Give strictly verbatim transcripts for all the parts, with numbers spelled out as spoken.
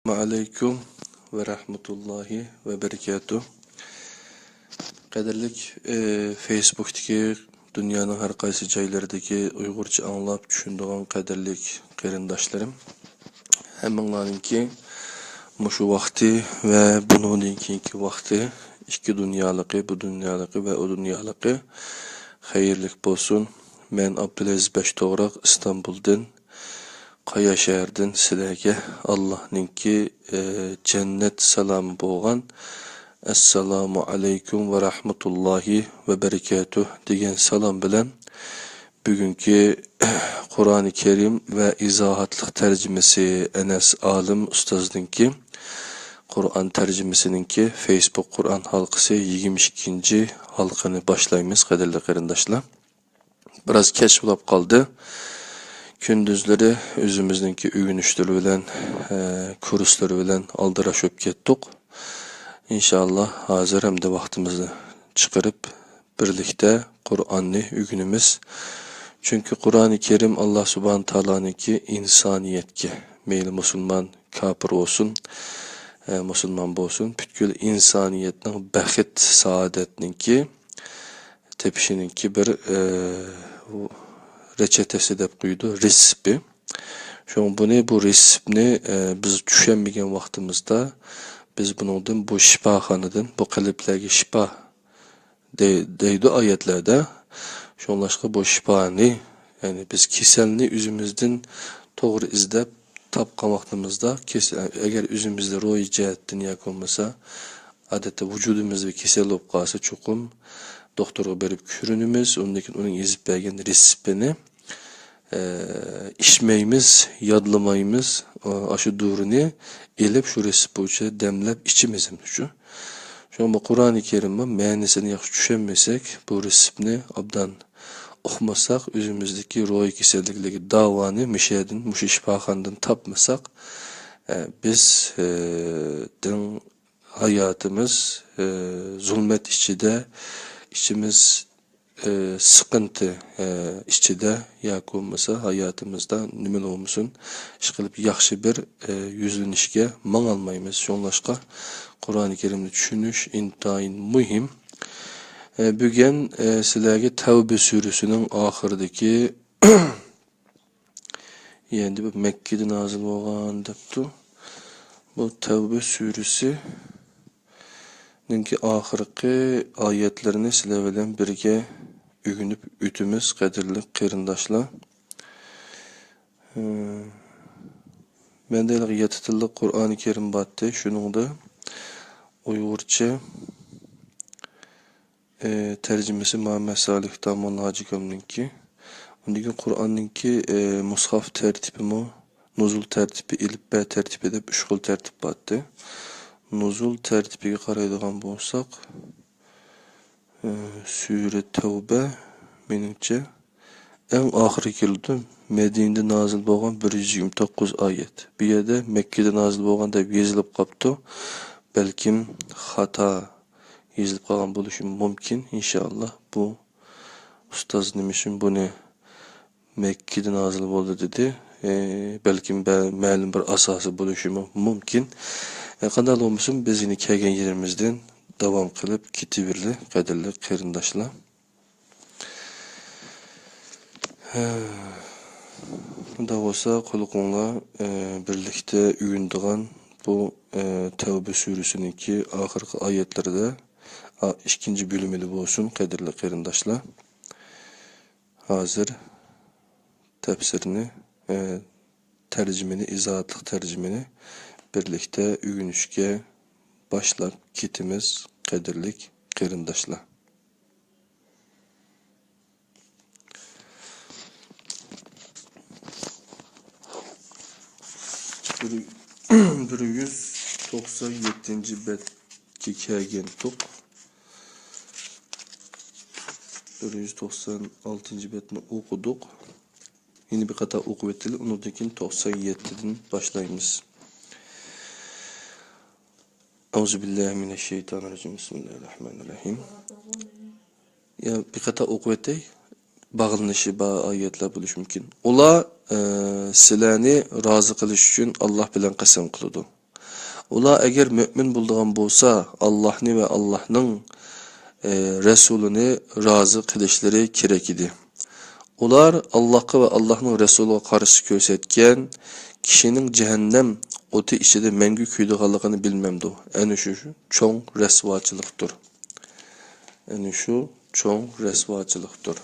ئەسسالامۇ ئەلەيكۇم ۋە رەھمەتۇللاھى ۋە بەرىكاتۇھ. قەدىرلىك، ئى، فېيسبۇكتىكى، دۇنيانىڭ ھەر قايسى جايلىرىدىكى ئۇيغۇرچە ئاڭلاپ چۈشىنىدىغان قەدىرلىك قېرىنداشلىرىم، ھەممىڭلارنىڭكى مۇشۇ ۋاقتى ۋە بۇنىڭدىن كېيىنكى ۋاقتى، ئىككى دۇنيالىقى، بۇ دۇنيالىقى ۋە ئۇ دۇنيالىقى خەيرلىك بولسۇن. مەن ئابدۇلئەزىز بەشتوغراق، ئىستانبۇلدىن، قايا شەھەردىن سىلەرگە ئاللاھنىڭكى، ئى، جەننەت سالامى بولغان «ئەسسالامۇ ئەلەيكۇم ۋە رەھمەتۇللاھى ۋە بەرىكاتۇھ» دېگەن سالام بىلەن بۈگۈنكى قۇرئانى كەرىم ۋە ئىزاھاتلىق تەرجىمىسى ئەنەس ئالىم ئۇستازنىڭكى قۇرئان تەرجىمىسىنىڭكى فېيسبۇك قۇرئان ھالقىسى يىگىرمە ئىككىنچى ھالقىنى باشلايمىز، قەدىرلىك قېرىنداشلار. بىراز كەچ بولاپ قالدى. كۈندۈزلىرى ئۆزىمىزنىڭكى ئۆگىنىشلىرى بىلەن، ئە، كۇرسلىرى بىلەن ئالدىراش بولۇپ كەتتۇق. ئىنشائاللا، ھازىر ھەمدە ۋاقتىمىزنى چىقىرىپ، بىرلىكتە قۇرئاننى ئۆگىنىمىز. چۈنكى قۇرئانى كەرىم ئاللا سۇبھانە تائالانىڭكى ئىنسانىيەتكە، مەيلى مۇسۇلمان، كاپىر بولسۇن، ئە، مۇسۇلمان بولسۇن، پۈتكۈل ئىنسانىيەتنىڭ بەخت، سائادەتنىڭكى تېپىشىنىڭكى بىر، ئە، رېچېتەسى دەپ قويىدۇ، رېتسېپى. شۇڭا بۇنى، بۇ رېتسېپنى، ئە، بىز چۈشەنمىگەن ۋاقتىمىزدا، بىز بۇنىڭدىن، بۇ شىپاخانىدىن، بۇ قەلبلەرگە شىپا دەي-، دەيدۇ ئايەتلەردە. شۇڭلاشقا بۇ شىپانى، يەنى بىز كېسەلنى ئۆزىمىزدىن توغرا ئىزدەپ تاپقان ۋاقتىمىزدا، كېسە-، ئەگەر ئۆزىمىزدە روھىي جەھەتتىن ياكى بولمىسا، ئادەتتە ۋۇجۇدىمىزدا بىر كېسەل بولۇپ قالسا، چوقۇم دوختۇرغا بېرىپ كۆرۈنىمىز، ئۇندىن كېيىن ئۇنىڭ يېزىپ بەرگەن رېتسېپىنى ئە، ئىچمەيمىز، يادلىمايمىز، ئاشۇ دورىنى ئېلىپ، شۇ رېتسېپ بويىچە دەملەپ ئىچىمىز ئەمدى شۇ. شۇڭا بۇ قۇرئانى كەرىمنىڭ مەنىسىنى ياخشى چۈشەنمىسەك، بۇ رېتسېپنى ئوبدان ئۇقمىساق، ئۆزىمىزدىكى روھىي كېسەللىكلەرگە داۋانى مۇشۇ يەردىن، مۇشۇ شىپاخانىدىن تاپمىساق، ئە، بىز، ئە، دىن ھاياتىمىز، ئى، زۇلمەت ئىچىدە، ئىچىمىز، ئى، سىقىنتى، ئى، ئىچىدە ياكى بولمىسا ھاياتىمىزدا نېمىلا بولمىسۇن، ئىشقىلىپ ياخشى بىر، ئى، يۈزلىنىشكە ماڭالمايمىز. شۇڭلاشقا قۇرئانى كەرىمنى چۈشىنىش ئىنتايىن مۇھىم. ئى، بۈگۈن، ئى، سىلەرگە تەۋبە سۈرىسىنىڭ ئاخىرىدىكى يەنى بۇ مەككىدە نازىل بولغان دەپتۇ. بۇ تەۋبە سۈرىسىنىڭكى ئاخىرقى ئايەتلىرىنى سىلەر بىلەن بىرگە ئۆگىنىپ ئۆتىمىز، قەدىرلىك قېرىنداشلار. ھە، مەندە ھېلىقى يەتتە تىللىق قۇرئانى كەرىم بارتتى، شۇنىڭدا ئۇيغۇرچە ئى، تەرجىمىسى مۇھەممەد سالىھ داموللا ھاجىكامنىڭكى. ئۇندىن كېيىن قۇرئاننىڭكى، ئى، مۇسھاف تەرتىپىمۇ، نۇزۇل تەرتىپى، ئېلىپبە تەرتىپى دەپ ئۈچ خىل تەرتىپ بارتتى. نۇزۇل تەرتىپىگە قارايدىغان بولساق، ئى، سۈرە تەۋبە، مېنىڭچە، ئەڭ ئاخىرى كېلىدۇ. مەدىنىدە نازىل بولغان بىر يۈز يىگىرمە توققۇز ئايەت. بۇ يەردە مەككىدە نازىل بولغان دەپ يېزىلىپ قاپتۇ. بەلكىم خاتا يېزىلىپ قالغان بولۇشى مۇمكىن. ئىنشائاللا، بۇ ئۇستاز نېمە ئۈچۈن بۇنى مەككىدە نازىل بولدى دېدى. ئى، بەلكىم بە-، مەلۇم بىر ئاساسى بولۇشىمۇ مۇمكىن. ئى، قانداق بولمىسۇن، بىز يەنە كەلگەن يېرىمىزدىن داۋام قىلىپ كېتىۋېرىلى، قەدىرلىك قېرىنداشلار. ھە، ئۇنداق بولسا، قۇلىقىڭلار، ئى، بىرلىكتە ئۆگىنىدىغان بۇ، ئى، تەۋبە سۈرىسىنىڭكى ئاخىرقى ئايەتلىرىدە، ئا، ئىككىنچى بۆلۈمىدە بولسۇن، قەدىرلىك قېرىنداشلار. ھازىر تەپسىرنى، ئى، تەرجىمىنى، ئىزاھاتلىق تەرجىمىنى بىرلىكتە ئۆگىنىشكە باشلاپ كېتىمىز، قەدىرلىك قېرىنداشلار. بىر، بىر يۈز توقسان يەتتىنچى بەتكە كەلگەنتۇق. بىر يۈز توقسان ئالتىنچى بەتنى ئوقۇدۇق. يەنە بىر قېتىم ئوقۇۋېتىلى، ئۇنىڭدىن كېيىن توقسان يەتتىدىن باشلايمىز. أعوذ بالله من الشيطان الرجيم. بسم الله الرحمن الرحيم. يا، بىر قېتىم ئوقۇۋېتەي. باغلىنىشى بار ئايەتلەر بولۇشى مۇمكىن. ئۇلار، ئە، سىلەرنى رازى قىلىش ئۈچۈن ئاللاھ بىلەن قەسەم قىلىدۇ. ئۇلار ئەگەر مۆمىن بولىدىغان بولسا، ئاللاھنى ۋە ئاللاھنىڭ، ئى، رەسۇلىنى رازى قىلىشلىرى كېرەك ئىدى. ئۇلار ئاللاھقا ۋە ئاللاھنىڭ رەسۇلىغا قارشى كۆرسەتكەن كىشىنىڭ جەھەننەم ئوتى ئىچىدە مەڭگۈ كۆيىدىغانلىقىنى بىلمەمدۇ؟ ئەنە شۇ چوڭ رەسۋاچىلىقتۇر. ئەنە شۇ چوڭ رەسۋاچىلىقتۇر.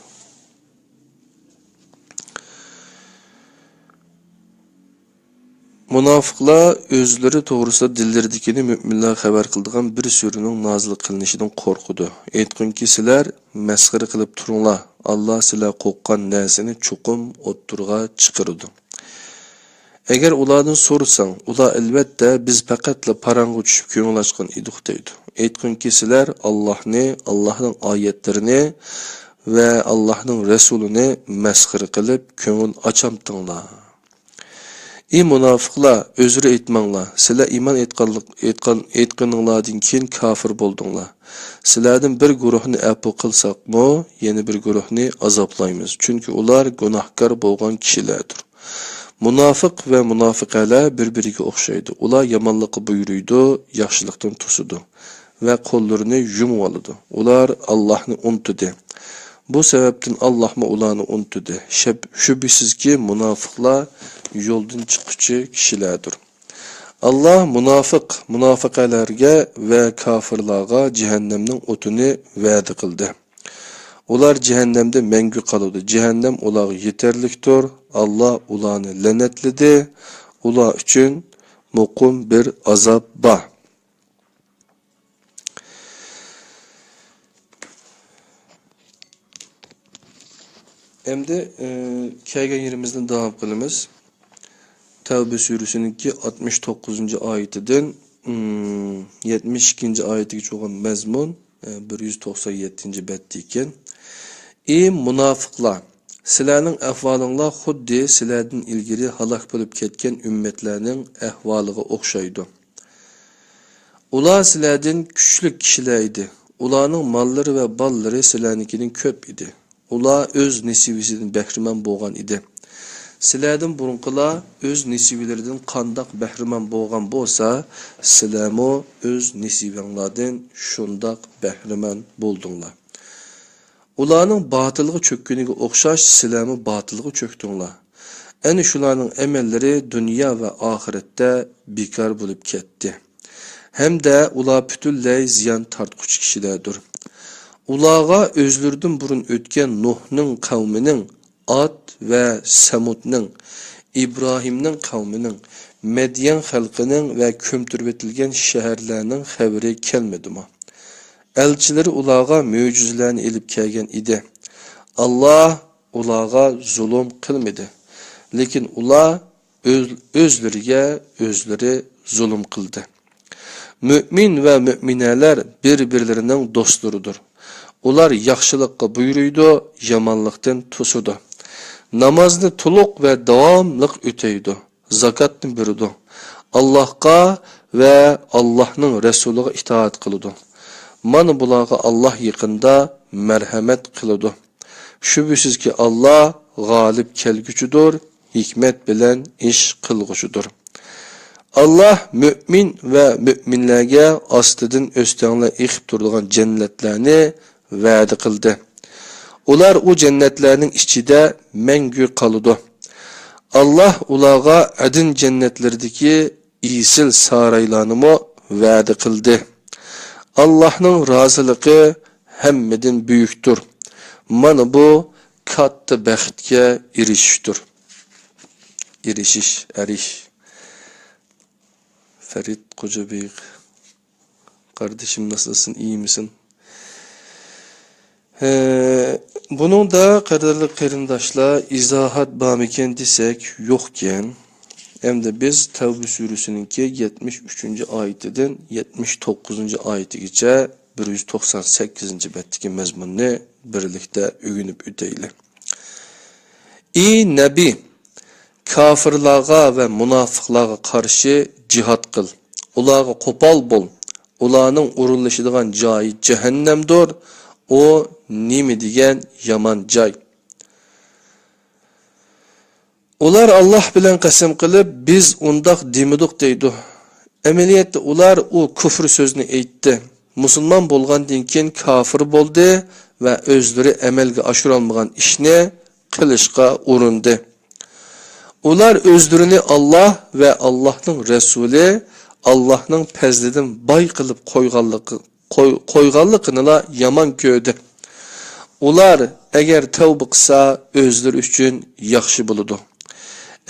مۇناپىقلار ئۆزلىرى توغرىسىدا دىللىرىدىكىنى مۆمىنلەرگە خەۋەر قىلىدىغان بىر سۈرىنىڭ نازىل قىلىنىشىدىن قورقىدۇ. ئېيتقىنكى، سىلەر مەسخىرە قىلىپ تۇرۇڭلار، ئاللا سىلەر قورققان نەرسىنى چوقۇم ئوتتۇرىغا چىقىرىدۇ. ئەگەر ئۇلاردىن سورىساڭ، ئۇلار ئەلۋەتتە بىز پەقەتلا پاراڭغا چۈشۈپ كۆڭۈل ئاچقان ئىدۇق دەيدۇ. ئېيتقىنكى، سىلەر ئاللاھنى، ئاللاھنىڭ ئايەتلىرىنى ۋە ئاللاھنىڭ رەسۇلىنى مەسخىرە قىلىپ كۆڭۈل ئاچامتىڭلار؟ ئى مۇناپىقلار، ئۆزرە ئېيتماڭلار، سىلەر ئىمان ئېيتقانلىق-، ئېيتقان-، ئېيتقىنىڭلاردىن كېيىن كاپىر بولدۇڭلار. سىلەردىن بىر گۇرۇھنى ئەپۇ قىلساقمۇ، يەنە بىر گۇرۇھنى ئازابلايمىز، چۈنكى ئۇلار گۇناھكار بولغان كىشىلەردۇر. مۇناپىق ۋە مۇناپىقەلەر بىر-بىرىگە ئوخشايدۇ. ئۇلار يامانلىققا بۇيرۇيدۇ، ياخشىلىقتىن توسىدۇ ۋە قوللىرىنى يۇمۇۋالىدۇ. ئۇلار ئاللاھنى ئۇنتۇدى. بۇ سەۋەبتىن ئاللاھمۇ ئۇلارنى ئۇنتۇدى. شەپ-، شۈبھىسىزكى، مۇناپىقلار يولدىن چىققۇچى كىشىلەردۇر. ئاللاھ مۇناپىق، مۇناپىقەلەرگە ۋە كاپىرلارغا جەھەننەمنىڭ ئوتىنى ۋەدە قىلدى. ئۇلار جەھەننەمدە مەڭگۈ قالىدۇ. جەھەننەم ئۇلارغا يېتەرلىكتۇر. ئاللاھ ئۇلارنى لەنەتلىدى. ئۇلار ئۈچۈن مۇقىم بىر ئازاب بار. ئەمدى، ئى، كەلگەن يېرىمىزدىن داۋام قىلىمىز. تەۋبە سۈرىسىنىڭكى ئاتمىش توققۇزىنچى ئايىتىدىن، ئىم، يەتمىش ئىككىنچى ئايىتىگىچە بولغان مەزمۇن، ئى، بىر يۈز توقسان يەتتىنچى بەتتە ئىكەن. ئى مۇناپىقلار! سىلەرنىڭ ئەھۋالىڭلار خۇددى سىلەردىن ئىلگىرى ھالاك بولۇپ كەتكەن ئۈممەتلەرنىڭ ئەھۋالىغا ئوخشايدۇ. ئۇلار سىلەردىن كۈچلۈك كىشىلەر ئىدى. ئۇلارنىڭ ماللىرى ۋە بالىلىرى سىلەرنىڭكىدىن كۆپ ئىدى. ئۇلار ئۆز نېسىۋىسىدىن بەھرىمەن بولغان ئىدى. سىلەردىن بۇرۇنقىلار ئۆز نېسىۋىلىرىدىن قانداق بەھرىمەن بولغان بولسا، سىلەرمۇ ئۆز نېسىۋەڭلاردىن شۇنداق بەھرىمەن بولدۇڭلار. ئۇلارنىڭ باتىلغا چۆككىنىگە ئوخشاش سىلەرمۇ باتىلغا چۆكتۈڭلار. ئەنە شۇلارنىڭ ئەمەللىرى دۇنيا ۋە ئاخىرەتتە بىكار بولۇپ كەتتى. ھەمدە ئۇلار پۈتۈنلەي زىيان تارتقۇچى كىشىلەردۇر. ئۇلارغا ئۆزلىرىدىن بۇرۇن ئۆتكەن نۇھنىڭ قەۋمىنىڭ، ئاد ۋە سەمۇدنىڭ، ئىبراھىمنىڭ قەۋمىنىڭ، مەديەن خەلقىنىڭ ۋە كۆمتۈرۈۋېتىلگەن شەھەرلەرنىڭ خەۋىرى كەلمىدىمۇ؟ ئەلچىلىرى ئۇلارغا مۆجىزىلەرنى ئېلىپ كەلگەن ئىدى. ئاللاھ ئۇلارغا زۇلۇم قىلمىدى. لېكىن ئۇلار ئۆز-، ئۆزلىرىگە ئۆزلىرى زۇلۇم قىلدى. مۆمىن ۋە مۆمىنەلەر بىر-بىرلىرىنىڭ دوستلىرىدۇر. ئۇلار ياخشىلىققا بۇيرۇيدۇ، يامانلىقتىن توسىدۇ. نامازنى تولۇق ۋە داۋاملىق ئۆتەيدۇ. زاكاتنى بېرىدۇ. ئاللاھقا ۋە ئاللاھنىڭ رەسۇلىغا ئىتائەت قىلىدۇ. مانا بۇلارغا ئاللاھ يېقىندا مەرھەمەت قىلىدۇ. شۈبھىسىزكى، ئاللاھ غالىب كەلگۈچىدۇر، ھېكمەت بىلەن ئىش قىلغۇچىدۇر. ئاللاھ مۆمىن ۋە مۆمىنلەرگە ئاستىدىن ئۆستەڭلەر ئېقىپ تۇرىدىغان جەننەتلەرنى ۋەدە قىلدى. ئۇلار ئۇ جەننەتلەرنىڭ ئىچىدە مەڭگۈ قالىدۇ. ئاللاھ ئۇلارغا ئەدىن جەننەتلىرىدىكى ئېسىل سارايلارنىمۇ ۋەدە قىلدى. ئاللاھنىڭ رازىلىقى ھەممىدىن بۈيۈكتۇر. مانا بۇ كاتتا بەختكە ئېرىشىشتۇر. ئېرىشىش، ئەرىش. فەرىد قوجا بېيىق. قاردىشىم ناسىلسىن، ئىيمىسىن؟ ھە، بۇنىڭدا، قەدىرلىك قېرىنداشلار، ئىزاھات بارمىكەن دېسەك، يوقكەن. ئەمدى بىز تەۋبە سۈرىسىنىڭكى يەتمىش ئۈچىنچى ئايىتىدىن يەتمىش توققۇزىنچى ئايىتىگىچە بىر يۈز توقسان سەككىزىنچى بەتتىكى مەزمۇننى بىرلىكتە ئۆگىنىپ ئۆتەيلى. ئى نەبى! كاپىرلارغا ۋە مۇناپىقلارغا قارشى جىھاد قىل. ئۇلارغا قوپال بول. ئۇلارنىڭ ئورۇنلىشىدىغان جايى جەھەننەمدۇر. ئۇ نېمە دېگەن يامان جاي! ئۇلار ئاللاھ بىلەن قەسەم قىلىپ، بىز ئۇنداق دېمىدۇق دەيدۇ. ئەمەلىيەتتە ئۇلار ئۇ كۇفر سۆزنى ئېيتتى. مۇسۇلمان بولغاندىن كېيىن كاپىر بولدى ۋە ئۆزلىرى ئەمەلگە ئاشۇرالمىغان ئىشنى قىلىشقا ئۇرۇندى. ئۇلار ئۆزلىرىنى ئاللاھ ۋە ئاللاھنىڭ رەسۇلى ئاللاھنىڭ پەزلىدىن باي قىلىپ قويغانلىقى، قوي-، قويغانلىقىنىلا يامان كۆردى. ئۇلار ئەگەر تەۋبە قىلسا، ئۆزلىرى ئۈچۈن ياخشى بولىدۇ.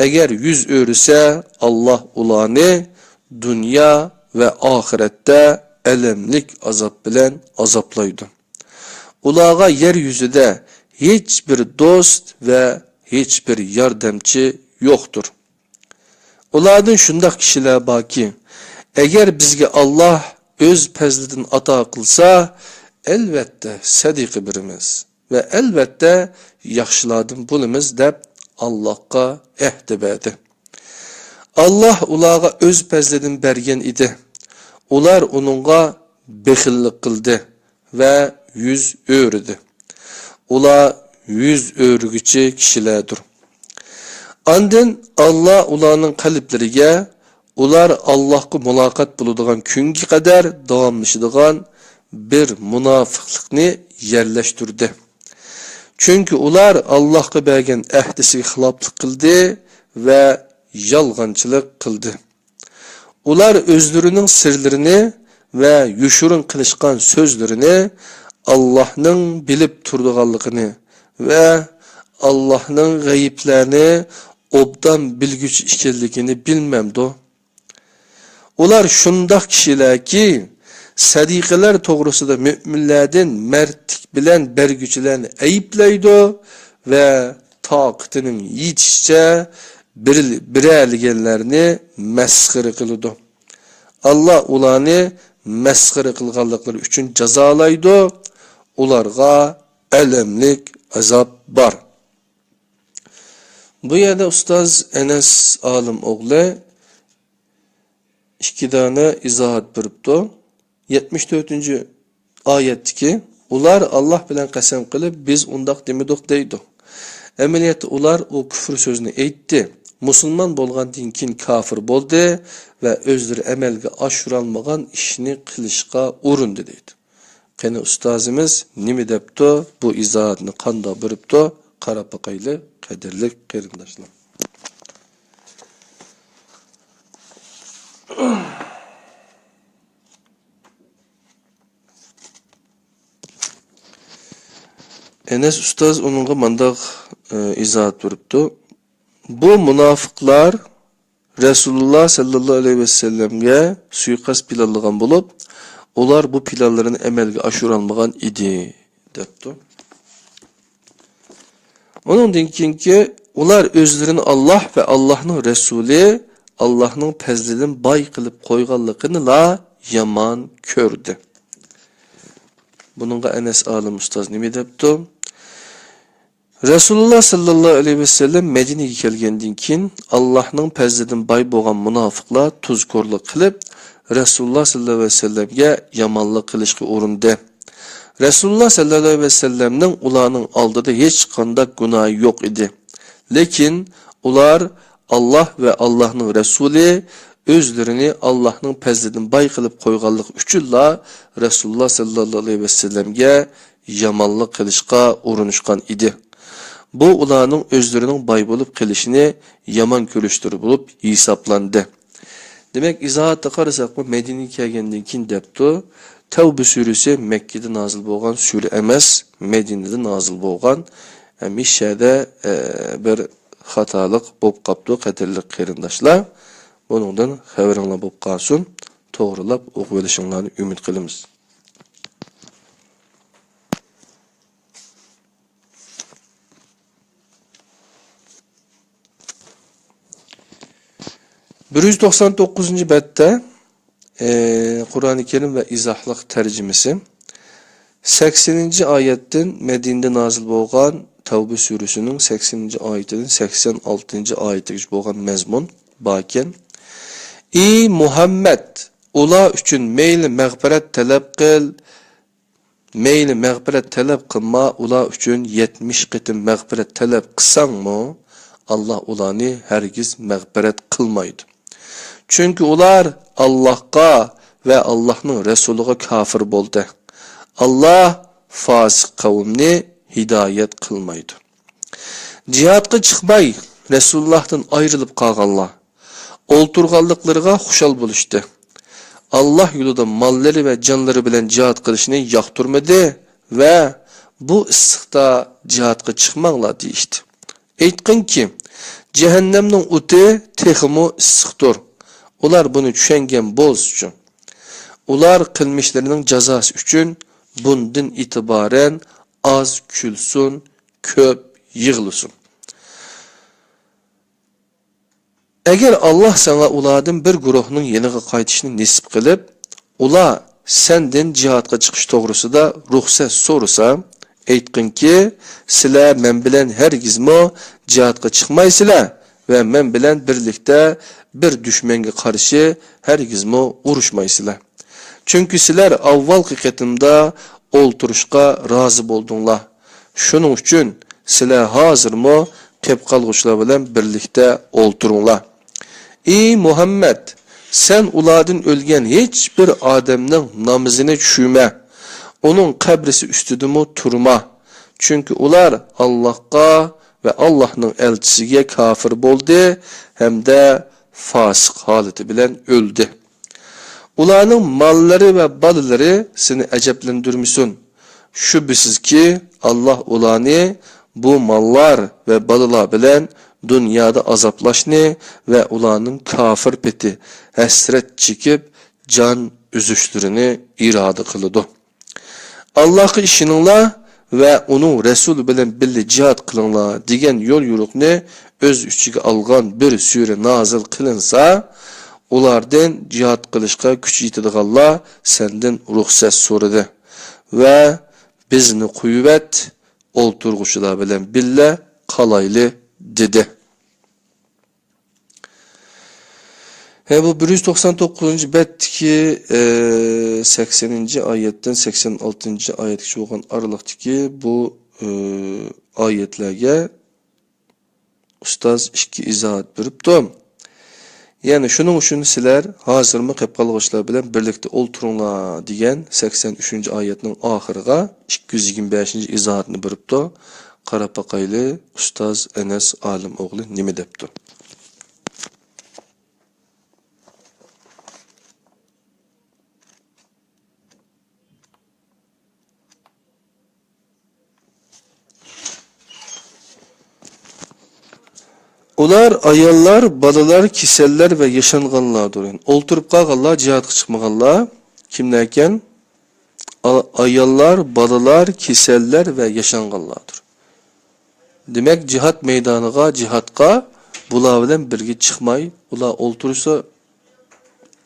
ئەگەر يۈز ئۆرۈسە، ئاللاھ ئۇلارنى دۇنيا ۋە ئاخىرەتتە ئەلەملىك ئازاب بىلەن ئازابلايدۇ. ئۇلارغا يەر يۈزىدە ھېچ بىر دوست ۋە ھېچ بىر ياردەمچى يوقتۇر. ئۇلاردىن شۇنداق كىشىلەر باركى، ئەگەر بىزگە ئاللاھ ئۆز پەزلىدىن ئاتا قىلسا، ئەلۋەتتە سەدىقە بېرىمىز ۋە ئەلۋەتتە ياخشىلاردىن بولىمىز، دەپ ئاللاھقا ئەھدە بەردى. ئاللاھ ئۇلارغا ئۆز پەزلىدىن بەرگەن ئىدى. ئۇلار ئۇنىڭغا بېخىللىق قىلدى ۋە يۈز ئۆرۈدى. ئۇلار يۈز ئۆرۈگۈچى كىشىلەردۇر. ئاندىن ئاللاھ ئۇلارنىڭ قەلبلىرىگە ئۇلار ئاللاھقا مۇلاقات بولىدىغان كۈنگە قەدەر داۋاملىشىدىغان بىر مۇناپىقلىقنى يەرلەشتۈردى. چۈنكى ئۇلار ئاللاھقا بەرگەن ئەھدىسىگە خىلاپلىق قىلدى ۋە يالغانچىلىق قىلدى. ئۇلار ئۆزلىرىنىڭ سىرلىرىنى ۋە يوشۇرۇن قىلىشقان سۆزلىرىنى ئاللاھنىڭ بىلىپ تۇرىدىغانلىقىنى ۋە ئاللاھنىڭ غەيىبلەرنى ئوبدان بىلگۈچى ئىكەنلىكىنى بىلمەمدۇ؟ ئۇلار شۇنداق كىشىلەركى، سەدىقىلەر توغرىسىدا مۆمىنلەردىن مەردلىك بىلەن بەرگۈچىلەرنى ئەيىبلەيدۇ ۋە تاقىتىنىڭ يېتىشىچە بېرىل-، بېرەلىگەنلەرنى مەسخىرە قىلىدۇ. ئاللاھ ئۇلارنى مەسخىرە قىلغانلىقلىرى ئۈچۈن جازالايدۇ. ئۇلارغا ئەلەملىك ئازاب بار. بۇ يەردە ئۇستاز ئەنەس ئالىم ئوغلى ئىككى دانە ئىزاھات بېرىپتۇ. يەتمىش تۆتىنچى ئايەتتىكى، ئۇلار ئاللاھ بىلەن قەسەم قىلىپ، بىز ئۇنداق دېمىدۇق دەيدۇ. ئەمەلىيەتتە ئۇلار ئۇ كۇفر سۆزنى ئېيتتى. مۇسۇلمان بولغاندىن كېيىن كافىر بولدى ۋە ئۆزلىرى ئەمەلگە ئاشۇرالمىغان ئىشنى قىلىشقا ئۇرۇندى دەيدۇ. قېنى ئۇستازىمىز نېمە دەپتۇ؟ بۇ ئىزاھاتنى قانداق بېرىپتۇ؟ قاراپ باقايلى، قەدىرلىك قېرىنداشلار. ئەنەس ئۇستاز ئۇنىڭغا مانداق، ئى، ئىزاھات بېرىپتۇ. بۇ مۇناپىقلار رەسۇلۇللا سەللەللاھۇ ئەلەيھى ۋەسەللەمگە سۇيىقەست پىلانلىغان بولۇپ، ئۇلار بۇ پىلانلىرىنى ئەمەلگە ئاشۇرالمىغان ئىدى، دەپتۇ. ئۇنىڭدىن كېيىنكى، ئۇلار ئۆزلىرىنى ئاللاھ ۋە ئاللاھنىڭ رەسۇلى ئاللاھنىڭ پەزلىدىن باي قىلىپ قويغانلىقىنىلا يامان كۆردى. بۇنىڭغا ئەنەس ئالىم ئۇستاز نېمە دەپتۇ؟ رەسۇلۇللا سەللەللاھۇ ئەلەيھى ۋەسەللەم مەدىنىگە كەلگەندىن كېيىن، ئاللاھنىڭ پەزلىدىن باي بولغان مۇناپىقلار تۇزكورلۇق قىلىپ، رەسۇلۇللا سەللەللاھۇ ئەلەيھى ۋەسەللەمگە يامانلىق قىلىشقا ئۇرۇندى. رەسۇلۇللا سەللەللاھۇ ئەلەيھى ۋەسەللەمنىڭ ئۇلارنىڭ ئالدىدا ھېچقانداق گۇناھى يوق ئىدى. لېكىن ئۇلار ئاللاھ ۋە ئاللاھنىڭ رەسۇلى ئۆزلىرىنى ئاللاھنىڭ پەزلىدىن باي قىلىپ قويغانلىقى ئۈچۈنلا رەسۇلۇللا سەللەللاھۇ ئەلەيھى ۋەسەللەمگە يامانلىق قىلىشقا ئۇرۇنۇشقان ئىدى. بۇ ئۇلارنىڭ ئۆزلىرىنىڭ باي بولۇپ قېلىشىنى يامان كۆرۈشلىرى بولۇپ ھېسابلاندى. دېمەك، ئىزاھاتتا قارىساقمۇ، مەدىنىگە كەلگەندىن كېيىن دەپتۇ. تەۋبە سۈرىسى مەككىدە نازىل بولغان سۈرە ئەمەس، مەدىنىدە نازىل بولغان. ھەم ھېچ يەردە، ئە، بىر خاتالىق بولۇپ قاپتۇ، قەدىرلىك قېرىنداشلار. بۇنىڭدىن خەۋىرىڭلار بولۇپ قالسۇن، توغرىلاپ ئوقۇۋېلىشىڭلارنى ئۈمىد قىلىمىز. بىر يۈز توقسان توققۇزىنچى بەتتە، ئى، قۇرئانى كەرىم ۋە ئىزاھلىق تەرجىمىسى. سەكسىنىنچى ئايەتتىن، مەدىنىدە نازىل بولغان تەۋبە سۈرىسىنىڭ سەكسىنىنچى ئايىتىدىن سەكسەن ئالتىنچى ئايىتىگىچە بولغان مەزمۇن باركەن. ئى مۇھەممەد، ئۇلار ئۈچۈن مەيلى مەغپىرەت تەلەپ قىل، مەيلى مەغپىرەت تەلەپ قىلما، ئۇلار ئۈچۈن يەتمىش قېتىم مەغپىرەت تەلەپ قىلساڭمۇ، ئاللاھ ئۇلارنى ھەرگىز مەغپىرەت قىلمايدۇ. چۈنكى ئۇلار ئاللاھقا ۋە ئاللاھنىڭ رەسۇلىغا كاپىر بولدى. ئاللاھ فاسىق قەۋمنى ھىدايەت قىلمايدۇ. جىھادقا چىقماي، رەسۇلۇللاھتىن ئايرىلىپ قالغانلار ئولتۇرغانلىقلىرىغا خۇشال بولۇشتى. ئاللاھ يولىدا ماللىرى ۋە جانلىرى بىلەن جىھاد قىلىشنى ياقتۇرمىدى ۋە بۇ ئىسسىقتا جىھادقا چىقماڭلار دېيىشتى. ئېيتقىنكى، جەھەننەمنىڭ ئوتى تېخىمۇ ئىسسىقتۇر. ئۇلار بۇنى چۈشەنگەن بولسىچۇ. ئۇلار قىلمىشلىرىنىڭ جازاسى ئۈچۈن بۇندىن ئېتىبارەن ئاز كۈلسۇن، كۆپ يىغلىسۇن. ئەگەر ئاللاھ ساڭا ئۇلاردىن بىر گۇرۇھنىڭ يېنىغا قايتىشنى نېسىپ قىلىپ، ئۇلار سەندىن جىھادقا چىقىش توغرىسىدا رۇخسەت سورىسا، ئېيتقىنكى، سىلەر مەن بىلەن ھەرگىزمۇ جىھادقا چىقمايسىلەر ۋە مەن بىلەن بىرلىكتە بىر دۈشمەنگە قارشى ھەرگىزمۇ ئۇرۇشمايسىلەر. چۈنكى سىلەر ئاۋۋالقى قېتىمدا ئولتۇرۇشقا رازى بولدۇڭلار. شۇنىڭ ئۈچۈن سىلەر ھازىرمۇ قېپ قالغۇچىلار بىلەن بىرلىكتە ئولتۇرۇڭلار. ئى مۇھەممەد، سەن ئۇلاردىن ئۆلگەن ھېچبىر ئادەمنىڭ نامىزىنى چۈشۈرمە. ئۇنىڭ قەبرىسى ئۈستىدىمۇ تۇرما. چۈنكى ئۇلار ئاللاھقا ۋە ئاللاھنىڭ ئەلچىسىگە كاپىر بولدى ھەمدە فاسىق ھالىتى بىلەن ئۆلدى. ئۇلارنىڭ ماللىرى ۋە بالىلىرى سېنى ئەجەبلەندۈرمىسۇن. شۈبھىسىزكى، ئاللاھ ئۇلارنى بۇ ماللار ۋە بالىلار بىلەن دۇنيادا ئازابلاشنى ۋە ئۇلارنىڭ كاپىر پېتى ھەسرەت چېكىپ جان ئۈزۈشلىرىنى ئىرادە قىلىدۇ. ئاللاھقا ئىشىنىڭلار ۋە ئۇنىڭ رەسۇلى بىلەن بىللە جىھاد قىلىڭلار دېگەن يول يورۇقنى ئۆز ئىچىگە ئالغان بىر سۈرە نازىل قىلىنسا، ئۇلاردىن جىھاد قىلىشقا كۈچى يېتىدىغانلار سەندىن رۇخسەت سورىدى ۋە بىزنى قويۇۋەت، ئولتۇرغۇچىلار بىلەن بىللە قالايلى دېدى. ھە، بۇ بىر يۈز توقسان توققۇزىنچى بەتتىكى، ئە، سەكسەنىنچى ئايەتتىن سەكسەن ئالتىنچى ئايەتكىچە بولغان ئارىلىقتىكى بۇ، ئە، ئايەتلەرگە ئۇستاز ئىككى ئىزاھات بېرىپتۇ. يەنى شۇنىڭ ئۈچۈن سىلەر ھازىرمۇ قېپ قالغۇچىلار بىلەن بىرلىكتە ئولتۇرۇڭلار دېگەن سەكسەن ئۈچىنچى ئايەتنىڭ ئاخىرىغا ئىككى يۈز يىگىرمە بەشىنچى ئىزاھاتنى بېرىپتۇ. قاراپ باقايلى، ئۇستاز ئەنەس ئالىم ئوغلى نېمە دەپتۇ؟ ئۇلار ئاياللار، بالىلار، كېسەللەر ۋە ياشانغانلاردۇر. يەنى ئولتۇرۇپ قالغانلار، جىھادقا چىقمىغانلار كىملەركەن؟ ئا-، ئاياللار، بالىلار، كېسەللەر ۋە ياشانغانلاردۇر. دېمەك، جىھاد مەيدانىغا، جىھادقا بۇلار بىلەن بىرگە چىقماي، ئۇلار ئولتۇرسا،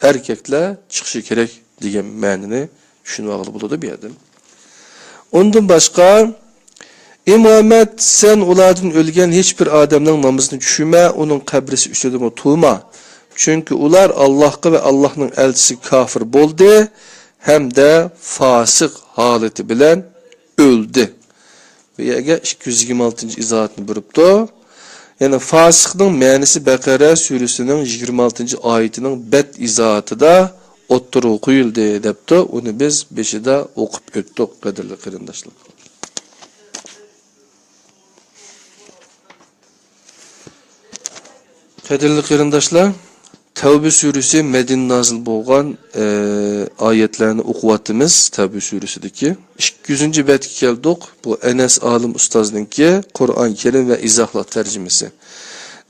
ئەركەكلەر چىقىشى كېرەك دېگەن مەنىنى چۈشىنىۋالغىلى بولىدۇ بۇ يەردىن. ئۇندىن باشقا، ئى مۇھەممەد، سەن ئۇلاردىن ئۆلگەن ھېچبىر ئادەمنىڭ نامىزىنى چۈشۈرمە، ئۇنىڭ قەبرىسى ئۈستىدىمۇ تۇرما. چۈنكى ئۇلار ئاللاھقا ۋە ئاللاھنىڭ ئەلچىسىگە كاپىر بولدى ھەمدە فاسىق ھالىتى بىلەن ئۆلدى. بۇ يەرگە ئىككى يۈز يىگىرمە ئالتىنچى ئىزاھاتنى بېرىپتۇ. يەنى فاسىقنىڭ مەنىسى بەقەرە سۈرىسىنىڭ يىگىرمە ئالتىنچى ئايىتىنىڭ بەت ئىزاھاتىدا ئوتتۇرىغا قويۇلدى دەپتۇ. ئۇنى بىز بېشىدا ئوقۇپ ئۆتتۇق، قەدىرلىك قېرىنداشلار. قەدىرلىك قېرىنداشلار، تەۋبە سۈرىسى مەدىنە نازىل بولغان، ئە، ئايەتلەرنى ئوقۇۋاتىمىز. تەۋبە سۈرىسىدىكى ئىككى يۈزىنچى بەتكە كەلدۇق. بۇ ئەنەس ئالىم ئۇستازنىڭكى قۇرئان كەرىم ۋە ئىزاھلار تەرجىمىسى.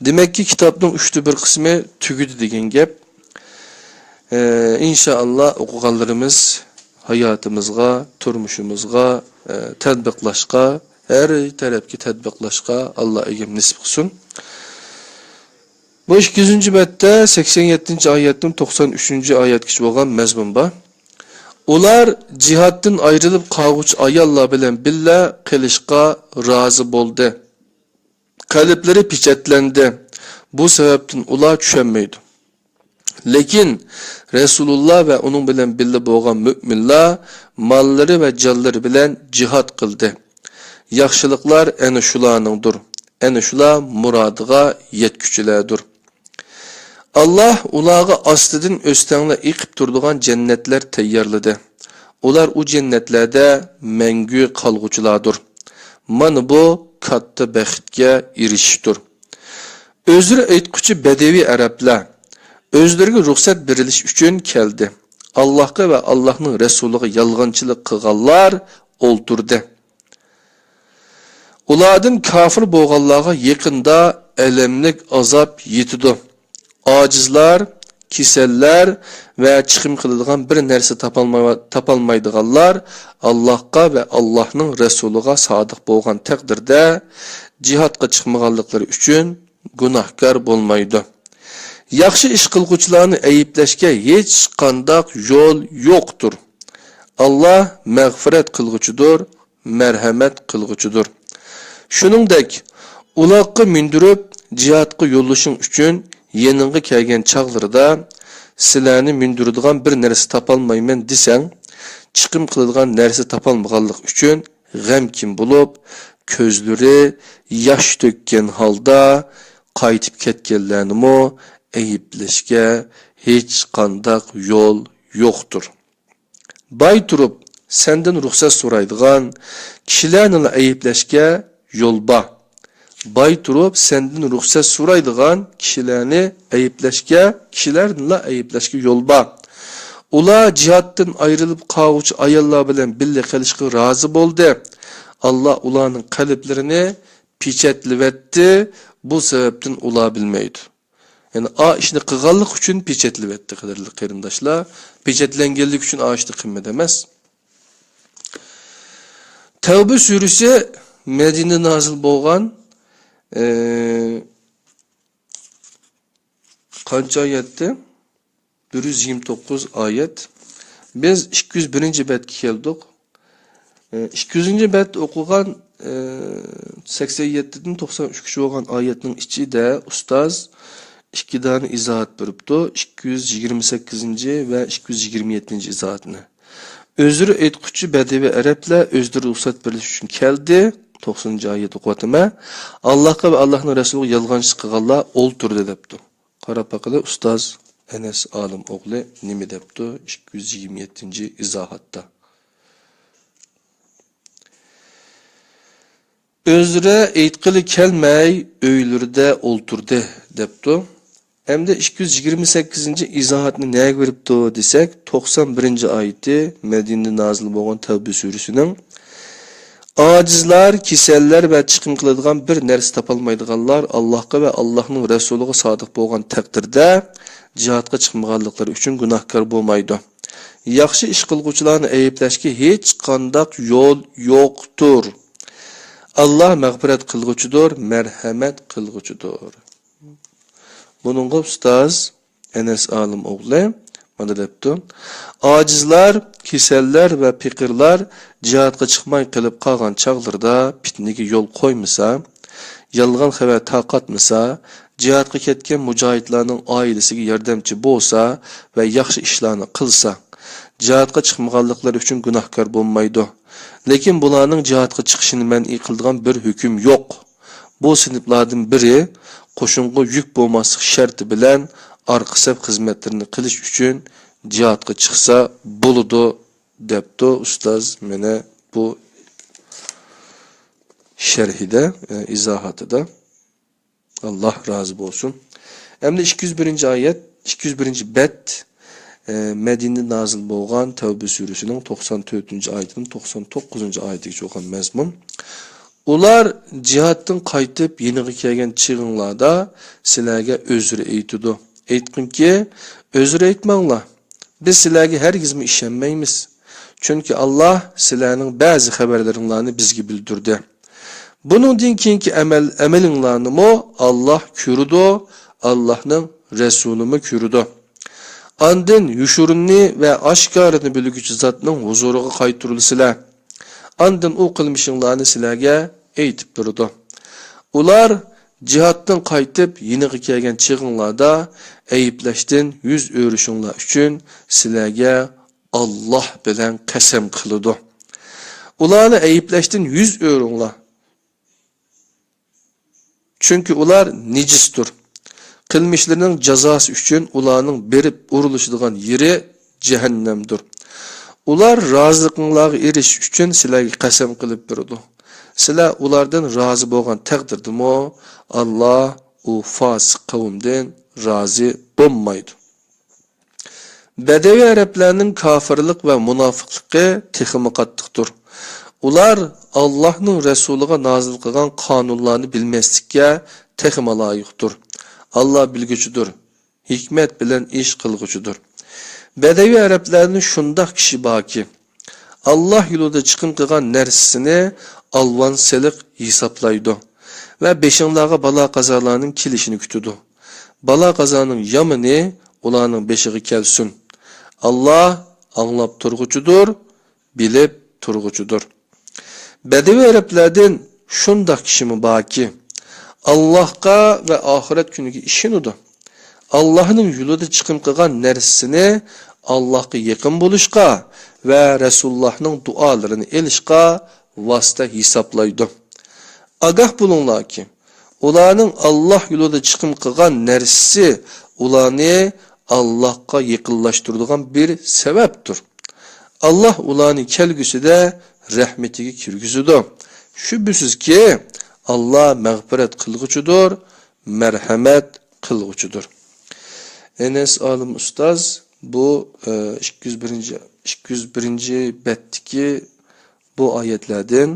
دېمەككى، كىتابنىڭ ئۈچتە بىر قىسمى تۈگىدى دېگەن گەپ. ئە، ئىنشائاللا، ئوقۇغانلىرىمىز ھاياتىمىزغا، تۇرمۇشىمىزغا، ئە، تەتبىقلاشقا، ھەر تەرەپكە تەتبىقلاشقا ئاللا ئىگەم نېسىپ قىلسۇن. بۇ ئىككى يۈزىنچى بەتتە سەكسەن يەتتىنچى ئايەتتىن توقسان ئۈچىنچى ئايەتكىچە بولغان مەزمۇن بار. ئۇلار جىھادتىن ئايرىلىپ قالغۇچى ئاياللار بىلەن بىللە قېلىشقا رازى بولدى. قەلبلىرى پېچەتلەندى. بۇ سەۋەبتىن ئۇلار چۈشەنمەيدۇ. لېكىن رەسۇلۇللا ۋە ئۇنىڭ بىلەن بىللە بولغان مۆمىنلار ماللىرى ۋە جانلىرى بىلەن جىھاد قىلدى. ياخشىلىقلار ئەنە شۇلارنىڭدۇر. ئەنە شۇلار مۇرادىغا يەتكۈچىلەردۇر. ئاللاھ ئۇلارغا ئاستىدىن ئۆستەڭلەر ئېقىپ تۇرىدىغان جەننەتلەر تەييارلىدى. ئۇلار ئۇ جەننەتلەردە مەڭگۈ قالغۇچىلاردۇر. مانا بۇ كاتتا بەختكە ئېرىشىشتۇر. ئۆزرە ئېيتقۇچى بەدىۋىي ئەرەبلەر ئۆزلىرىگە رۇخسەت بېرىلىش ئۈچۈن كەلدى. ئاللاھقا ۋە ئاللاھنىڭ رەسۇلىغا يالغانچىلىق قىلغانلار ئولتۇردى. ئۇلاردىن كاپىر بولغانلارغا يېقىندا ئەلەملىك ئازاب يېتىدۇ. ئاجىزلار، كېسەللەر ۋە چىقىم قىلىدىغان بىر نەرسە تاپالماي-، تاپالمايدىغانلار ئاللاھقا ۋە ئاللاھنىڭ رەسۇلىغا سادىق بولغان تەقدىردە جىھادقا چىقمىغانلىقلىرى ئۈچۈن گۇناھكار بولمايدۇ. ياخشى ئىش قىلغۇچىلارنى ئەيىبلەشكە ھېچقانداق يول يوقتۇر. ئاللاھ مەغپىرەت قىلغۇچىدۇر، مەرھەمەت قىلغۇچىدۇر. شۇنىڭدەك، ئۇلاققا مىندۈرۈپ، جىھادقا يوللىشىڭ ئۈچۈن يېنىڭغا كەلگەن چاغلىرىدا، سىلەرنى مىندۈرىدىغان بىر نەرسە تاپالمايمەن دېسەڭ، چىقىم قىلىدىغان نەرسە تاپالمىغانلىقى ئۈچۈن غەمكىن بولۇپ، كۆزلىرى ياش تۆككەن ھالدا قايتىپ كەتكەنلەرنىمۇ ئەيىبلەشكە ھېچقانداق يول يوقتۇر. باي تۇرۇپ سەندىن رۇخسەت سورايدىغان كىشىلەرنىلا ئەيىبلەشكە يول بار. باي تۇرۇپ سەندىن رۇخسەت سورايدىغان كىشىلەرنى ئەيىبلەشكە، كىشىلەرنىلا ئەيىبلەشكە يول بار. ئۇلار جىھادتىن ئايرىلىپ قالغۇچى ئاياللار بىلەن بىللە قېلىشقا رازى بولدى. ئاللاھ ئۇلارنىڭ قەلبلىرىنى پېچەتلىۋەتتى. بۇ سەۋەبتىن ئۇلار بىلمەيدۇ. يەنى ئا ئىشنى قىلغانلىق ئۈچۈن پېچەتلىۋەتتى، قەدىرلىك قېرىنداشلار. پېچەتلەنگەنلىك ئۈچۈن ئا ئىشنى قىلمىدى ئەمەس. تەۋبە سۈرىسى مەدىنىدە نازىل بولغان، ئى، قانچە ئايەتتى؟ بىر يۈز يىگىرمە توققۇز ئايەت. بىز ئىككى يۈز بىرىنچى بەتكە كەلدۇق. ئى، ئىككى يۈزىنچى بەت ئوقۇغان، ئى، سەكسەن يەتتىدىن توقسان ئۈچكىچە بولغان ئايەتنىڭ ئىچىدە ئۇستاز ئىككى دانە ئىزاھات بېرىپتۇ. ئىككى يۈز يىگىرمە سەككىزىنچى ۋە ئىككى يۈز يىگىرمە يەتتىنچى ئىزاھاتنى. ئۆزرە ئېيتقۇچى بەدىۋىي ئەرەبلەر ئۆزلىرى رۇخسەت بېرىلىش ئۈچۈن كەلدى. توقسىنىنچى ئايەت ئوقۇۋاتىمەن. ئاللاھقا ۋە ئاللاھنىڭ رەسۇلىغا يالغانچىلىق قىلغانلار ئولتۇردى دەپتۇ. قاراپ باقىلى، ئۇستاز ئەنەس ئالىم ئوغلى نېمە دەپتۇ؟ ئىككى يۈز يىگىرمە يەتتىنچى ئىزاھاتتا. ئۆزرە ئېيتقىلى كەلمەي، ئۆيلىرىدە ئولتۇردى، دەپتۇ. ئەمدى ئىككى يۈز يىگىرمە سەككىزىنچى ئىزاھاتنى نەگە بېرىپتۇ دېسەك، توقسان بىرىنچى ئايىتى، مەدىنىدە نازىل بولغان تەۋبە سۈرىسىنىڭ، ئاجىزلار، كېسەللەر ۋە چىقىم قىلىدىغان بىر نەرسە تاپالمايدىغانلار ئاللاھقا ۋە ئاللاھنىڭ رەسۇلىغا سادىق بولغان تەقدىردە، جىھادقا چىقمىغانلىقلىرى ئۈچۈن گۇناھكار بولمايدۇ. ياخشى ئىش قىلغۇچىلارنى ئەيىبلەشكە ھېچقانداق يول يوقتۇر. ئاللاھ مەغپىرەت قىلغۇچىدۇر، مەرھەمەت قىلغۇچىدۇر. بۇنىڭغا ئۇستاز ئەنەس ئالىم ئوغلى مانا دەپتۇ: ئاجىزلار، كېسەللەر ۋە پېقىرلار جىھادقا چىقماي قېلىپ قالغان چاغلىرىدا پىتنىگە يول قويمىسا، يالغان خەۋەر تارقاتمىسا، جىھادقا كەتكەن مۇجاھىدلارنىڭ ئائىلىسىگە ياردەمچى بولسا ۋە ياخشى ئىشلارنى قىلسا، جىھادقا چىقمىغانلىقلىرى ئۈچۈن گۇناھكار بولمايدۇ. لېكىن بۇلارنىڭ جىھادقا چىقىشىنى مەنئى قىلىدىغان بىر ھۆكۈم يوق. بۇ سىنىپلاردىن بىرى قوشۇنغا يۈك بولماسلىق شەرتى بىلەن ئارقا سەپ خىزمەتلىرىنى قىلىش ئۈچۈن جىھادقا چىقسا بولىدۇ، دەپتۇ ئۇستاز مانا بۇ شەرھىدە، ئە، ئىزاھاتىدا. ئاللاھ رازى بولسۇن. ئەمدى ئىككى يۈز بىرىنچى ئايەت، ئىككى يۈز بىرىنچى بەت، ئە، مەدىنىدە نازىل بولغان تەۋبە سۈرىسىنىڭ توقسان تۆتىنچى ئايىتىدىن توقسان توققۇزىنچى ئايىتىگىچە بولغان مەزمۇن. ئۇلار جىھادتىن قايتىپ يېنىغا كەلگەن چېغىڭلاردا سىلەرگە ئۆزرە ئېيتىدۇ. ئېيتقىنكى، ئۆزرە ئېيتماڭلار. بىز سىلەرگە ھەرگىزمۇ ئىشەنمەيمىز. چۈنكى ئاللاھ سىلەرنىڭ بەزى خەۋەرلىرىڭلارنى بىزگە بىلدۈردى. بۇنىڭدىن كېيىنكى ئەمەل، ئەمىلىڭلارنىمۇ ئاللاھ كۆرىدۇ، ئاللاھنىڭ رەسۇلىمۇ كۆرىدۇ. ئاندىن يوشۇرۇننى ۋە ئاشكارىنى بىلگۈچى زاتنىڭ ھۇزۇرىغا قايتۇرۇلىسىلەر. ئاندىن ئۇ قىلمىشىڭلارنى سىلەرگە ئېيتىپ بېرىدۇ. ئۇلار جىھادتىن قايتىپ يېنىغا كەلگەن چېغىڭلاردا ئەيىبلەشتىن يۈز ئۆرۈشۈڭلار ئۈچۈن سىلەرگە ئاللاھ بىلەن قەسەم قىلىدۇ. ئۇلارنى ئەيىبلەشتىن يۈز ئۆرۈڭلار. چۈنكى ئۇلار نىجىستۇر. قىلمىشلىرىنىڭ جازاسى ئۈچۈن ئۇلارنىڭ بېرىپ ئۇرۇلۇشىدىغان يېرى جەھەننەمدۇر. ئۇلار رازىلىقىڭلارغا ئېرىشىش ئۈچۈن سىلەرگە قەسەم قىلىپ بېرىدۇ. سىلەر ئۇلاردىن رازى بولغان تەقدىردىمۇ، ئاللا ئۇ فاسىق قەۋمدىن رازى بولمايدۇ. بەدەۋى ئەرەبلەرنىڭ كاپىرلىق ۋە مۇناپىقلىقى تېخىمۇ قاتتىقتۇر. ئۇلار ئاللاھنىڭ رەسۇلىغا نازىل قىلغان قانۇنلارنى بىلمەسلىككە تېخىمۇ لايىقتۇر. ئاللا بىلگۈچىدۇر، ھېكمەت بىلەن ئىش قىلغۇچىدۇر. بەدەۋى ئەرەبلەردىن شۇنداق كىشى باركى، ئاللا يولىدا چىقىم قىلغان نەرسىسىنى ئالۋان سېلىق ھېسابلايدۇ ۋە بېشىڭلارغا بالا-قازالارنىڭ كېلىشىنى كۈتىدۇ. بالا-قازانىڭ يامىنى ئۇلارنىڭ بېشىغا كەلسۇن. ئاللا ئاڭلاپ تۇرغۇچىدۇر، بىلىپ تۇرغۇچىدۇر. بەدىۋى ئەرەبلەردىن شۇنداق كىشىمۇ باركى، ئاللاھقا ۋە ئاخىرەت كۈنىگە ئىشىنىدۇ. ئاللاھنىڭ يولىدا چىقىم قىلغان نەرسىسىنى ئاللاھقا يېقىن بولۇشقا ۋە رەسۇلۇللاھنىڭ دۇئالىرىنى ئېلىشقا ۋاسىتە ھېسابلايدۇ. ئاگاھ بولۇڭلاركى، ئۇلارنىڭ ئاللاھ يولىدا چىقىم قىلغان نەرسىسى ئۇلارنى ئاللاھقا يېقىنلاشتۇرىدىغان بىر سەۋەبتۇر. ئاللاھ ئۇلارنى كەلگۈسىدە رەھمىتىگە كىرگۈزىدۇ. شۈبھىسىزكى، ئاللاھ مەغپىرەت قىلغۇچىدۇر، مەرھەمەت قىلغۇچىدۇر. ئەنەس ئالىم ئۇستاز بۇ، ئە، ئىككى يۈز بىرىنچى، ئىككى يۈز بىرىنچى بەتتىكى بۇ ئايەتلەردىن،